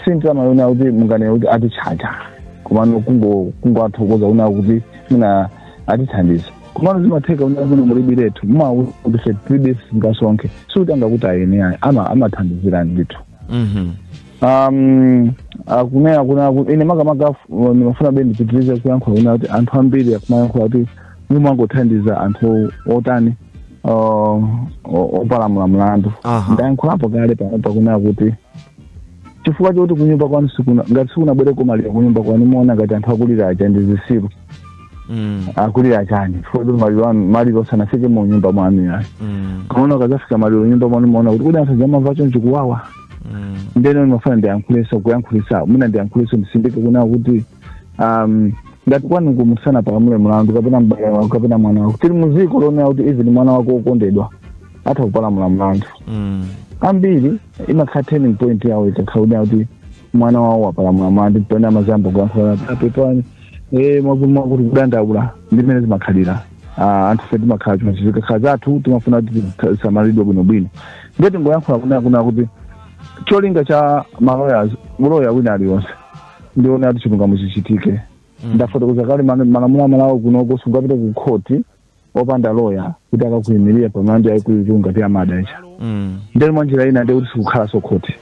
[SPEAKER 3] si ndalama yonera kuti munganene kuti atichaja, komano kungoathokoza kunena kuti muna atithandiza. Komano zimatheka kunena kuti mulibiretu mumawuza kuti fe tilibe, singasonkhe, sikuti angakuti ayene ayi, amathandizirani ndithu. Akunena kuna ine makamaka ndimafuna be ndipitirize kuyankhula kuna kuti anthu ambiri akumayankhula kuti mumangothandiza anthu otani, opalamula mlandu. Ndayankhulapo kale panopa kunena kuti chifukwa choti kunyumba kwanu sikuna, ngati sikunabwereko maliro kunyumba kwanu, muona ngati anthu akulira aja ndi zisilu. Akulira chani? Chifukwa choti maliro anu, maliro sanafike mu nyumba mwanu yayi. Kamaona ukazafika maliro nyumba mwanu, muona kuti kodi anthu amamva chonchi kuwawa. Ndeno ndimafuna ndiyankhuleso, kuyankhulisa mwina ndiyankhuleso, ndisindike kunena kuti ngati kwanuko musanapalamule mlandu kapena mbale wako kapena mwana wako, tili muziko lonena kuti even mwana wako wokondedwa atha kupalamula mlandu. Ambiri imakhala turning point yawo ikakhala kuti mwana wawo wapalamula mlandu, pena amazamba kuyankhula apepani mwakuti kudandaula. Ndi mmene zimakhalira. Anthu fe timakhala chonchi, zikakhala zathu timafuna kuti tisamalidwe bwinobwino. Ndiye tingoyankhula kunena kuti cholinga cha maloyers, loya wina aliyonse, ndiona kuti chilungamo chichitike. Ndafotokoza kale malamulo amalawo kunoko, sungapite ku khoti opanda loya kuti akakuyimirira pa milandu yaikulu ngati ya murder ija. Ndeni mwa njira ina ndikuti sikukhalanso khoti.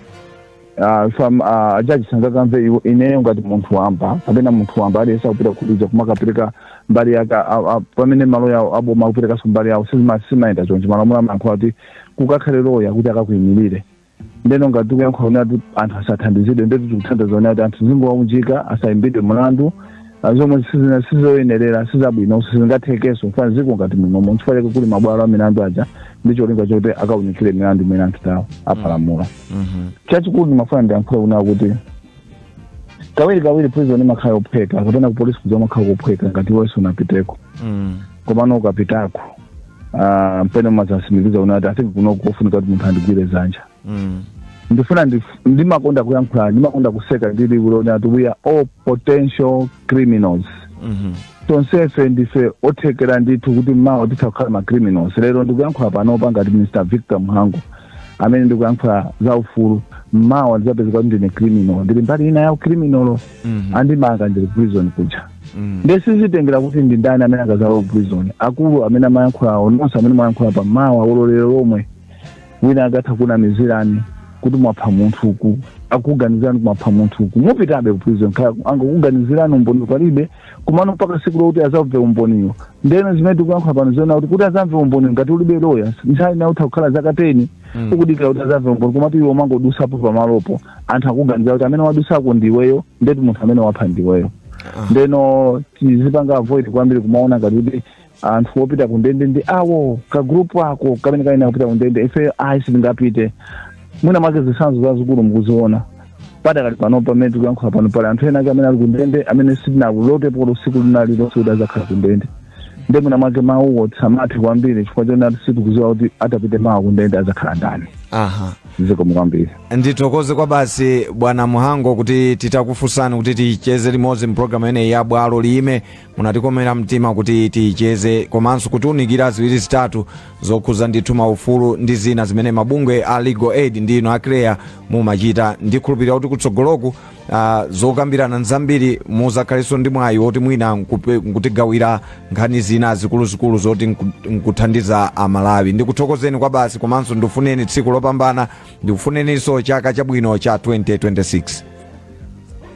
[SPEAKER 3] Ajaji sangakamve ineyo ngati munthu wamba kapena munthu wamba aliyense akupita kuja kumakapereka mbali yake, pamene maloya aboma akuperekanso mbali yawo. Simayenda choncho. Malamulo amayankhula kuti kukakhale loya kuti akakuyimirire. Ndeno ngati tikuyankhula kunena kuti anthu asathandizidwe, ndetu tikuthandiza kunena kuti anthu zingowaunjika asayimbidwe mlandu, zomwe sizoyenerera, sizabwino, sizingathekenso mfana ziko ngati munomo. Nchifukwa chake kuli mabwalo a milandu aja, ndi cholinga choti akaunikire milandu imene anthu tawo apalamula. Chachikulu ndimafuna ndiyankhule kunena kuti kawiri kawiri prison imakhala yophweka kapena ku polisi kuja umakhala kophweka ngati iwenso unapiteko. Komano ukapitako Mpene mazasimikiza unati I think kuno kofunika kuti munthu andigwire zanja. Ndifuna ndimakonda kuyankhula, ndimakonda kuseka ndili kulona kuti we are all potential criminals. Tonsefe ndife othekera ndithu kuti mawa titha kukhala ma criminals. Lero ndikuyankhula panopa ngati Mr Victor Mhango amene ndikuyankhula za ufulu, mawa ndizapezeka kuti ndine criminal, ndili mbali ina ya criminal, andimanga, ndili prison kuja. Ndesizitengera kuti ndi ndani amene akazalowa prison. Akulu amene amayankhulawo, nonse amene mayankhula pa mawa ulolero lomwe wina akatha kunamizirani kuti mwapha munthu uku, akukuganizirani kuti mwapha munthu uku, mupitabe ku prison. Kaya angakuganizirani, umboni palibe, kumano mpaka siku lokuti azamve umboniyo. Ndeno zimene tikuyankhula pano ziona kuti azamve umboni ngati ulibe lawyer, nthawi ina utha kukhala zaka 10 ukudikira kuti azamve umboni, komatu iwe umangodusapo pamalopo, anthu akuganizira kuti amene wadusako ndiweyo, ndeti munthu amene wapha ndiweyo. Ndeno tizipanga avoid kwambiri kumaona ngati kuti anthu opita kundende ndi awo ka group ako kamene kaina kupita kundende, ife ayi, sitingapite. Mwina mwake zitsanzo zazikulu mukuziona padakali pano pamene tikuyankhula pano, pali anthu ena ake amene ali kundende amene sitinakulotepo tsiku linali lonse kuti azakhala kundende. Nde mwina mwake mawuwo tisamathe kwambiri chifukwa chonati sitikuziwa kuti atapite mawa kundende azakhala ndani. Zikomo kwambiri.
[SPEAKER 2] Ndithokoze kwa basi, bwana Muhango, kuti titakufunsani kuti ticheze limodzi mpulogalamu imeneyi ya Bwalo Liyime, munatikomera mtima kuti ticheze komanso kutiunikira ziwiri zitatu zokhuza ndithu maufulu ndi zina zimene mabungwe a Legal Aid ndi ino a CHREAA mumachita. Ndikhulupirira kuti kutsogoloku zokambirana nzambiri, muzakhalenso ndi mwayi woti mwina nkutigawira nkhani zina zikuluzikulu zoti nkuthandiza Amalawi. Ndikuthokozeni kwa basi, komanso ndikufuneni tsiku lopambana, ndikufuneninso chaka chabwino cha 2026.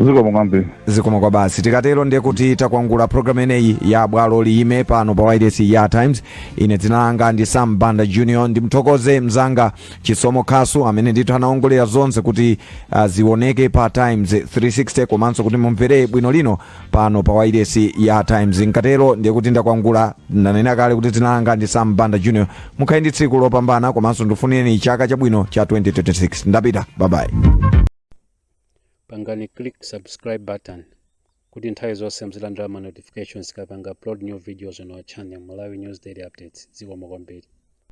[SPEAKER 3] Zikomo kwambiri.
[SPEAKER 2] Zikomo kwa basi. Tikatero ndiye kuti takwangula programu ineyi ya Bwalo Liyime pano pa wireless ya Times. Ine dzina langa ndi Sam Banda Junior. Ndimthokoze mzanga Chisomo Khasu amene ndithu anaongolera zonse kuti zioneke pa Times 360 komanso kuti mumvere bwino lino pano pa wireless ya Times. Nkatero ndiye kuti ndakwangula. Ndanena kale kuti dzina langa ndi Sam Banda Junior. Mukhale ndi tsiku lopambana komanso ndifunireni chaka chabwino cha 2026. Ndapita, bye bye.
[SPEAKER 1] Pangani click subscribe button kuti nthawi zonse muzilandira ma notifications tikapanga upload new videos on our channel, Malawi News Daily Updates. Zikomo kwambiri.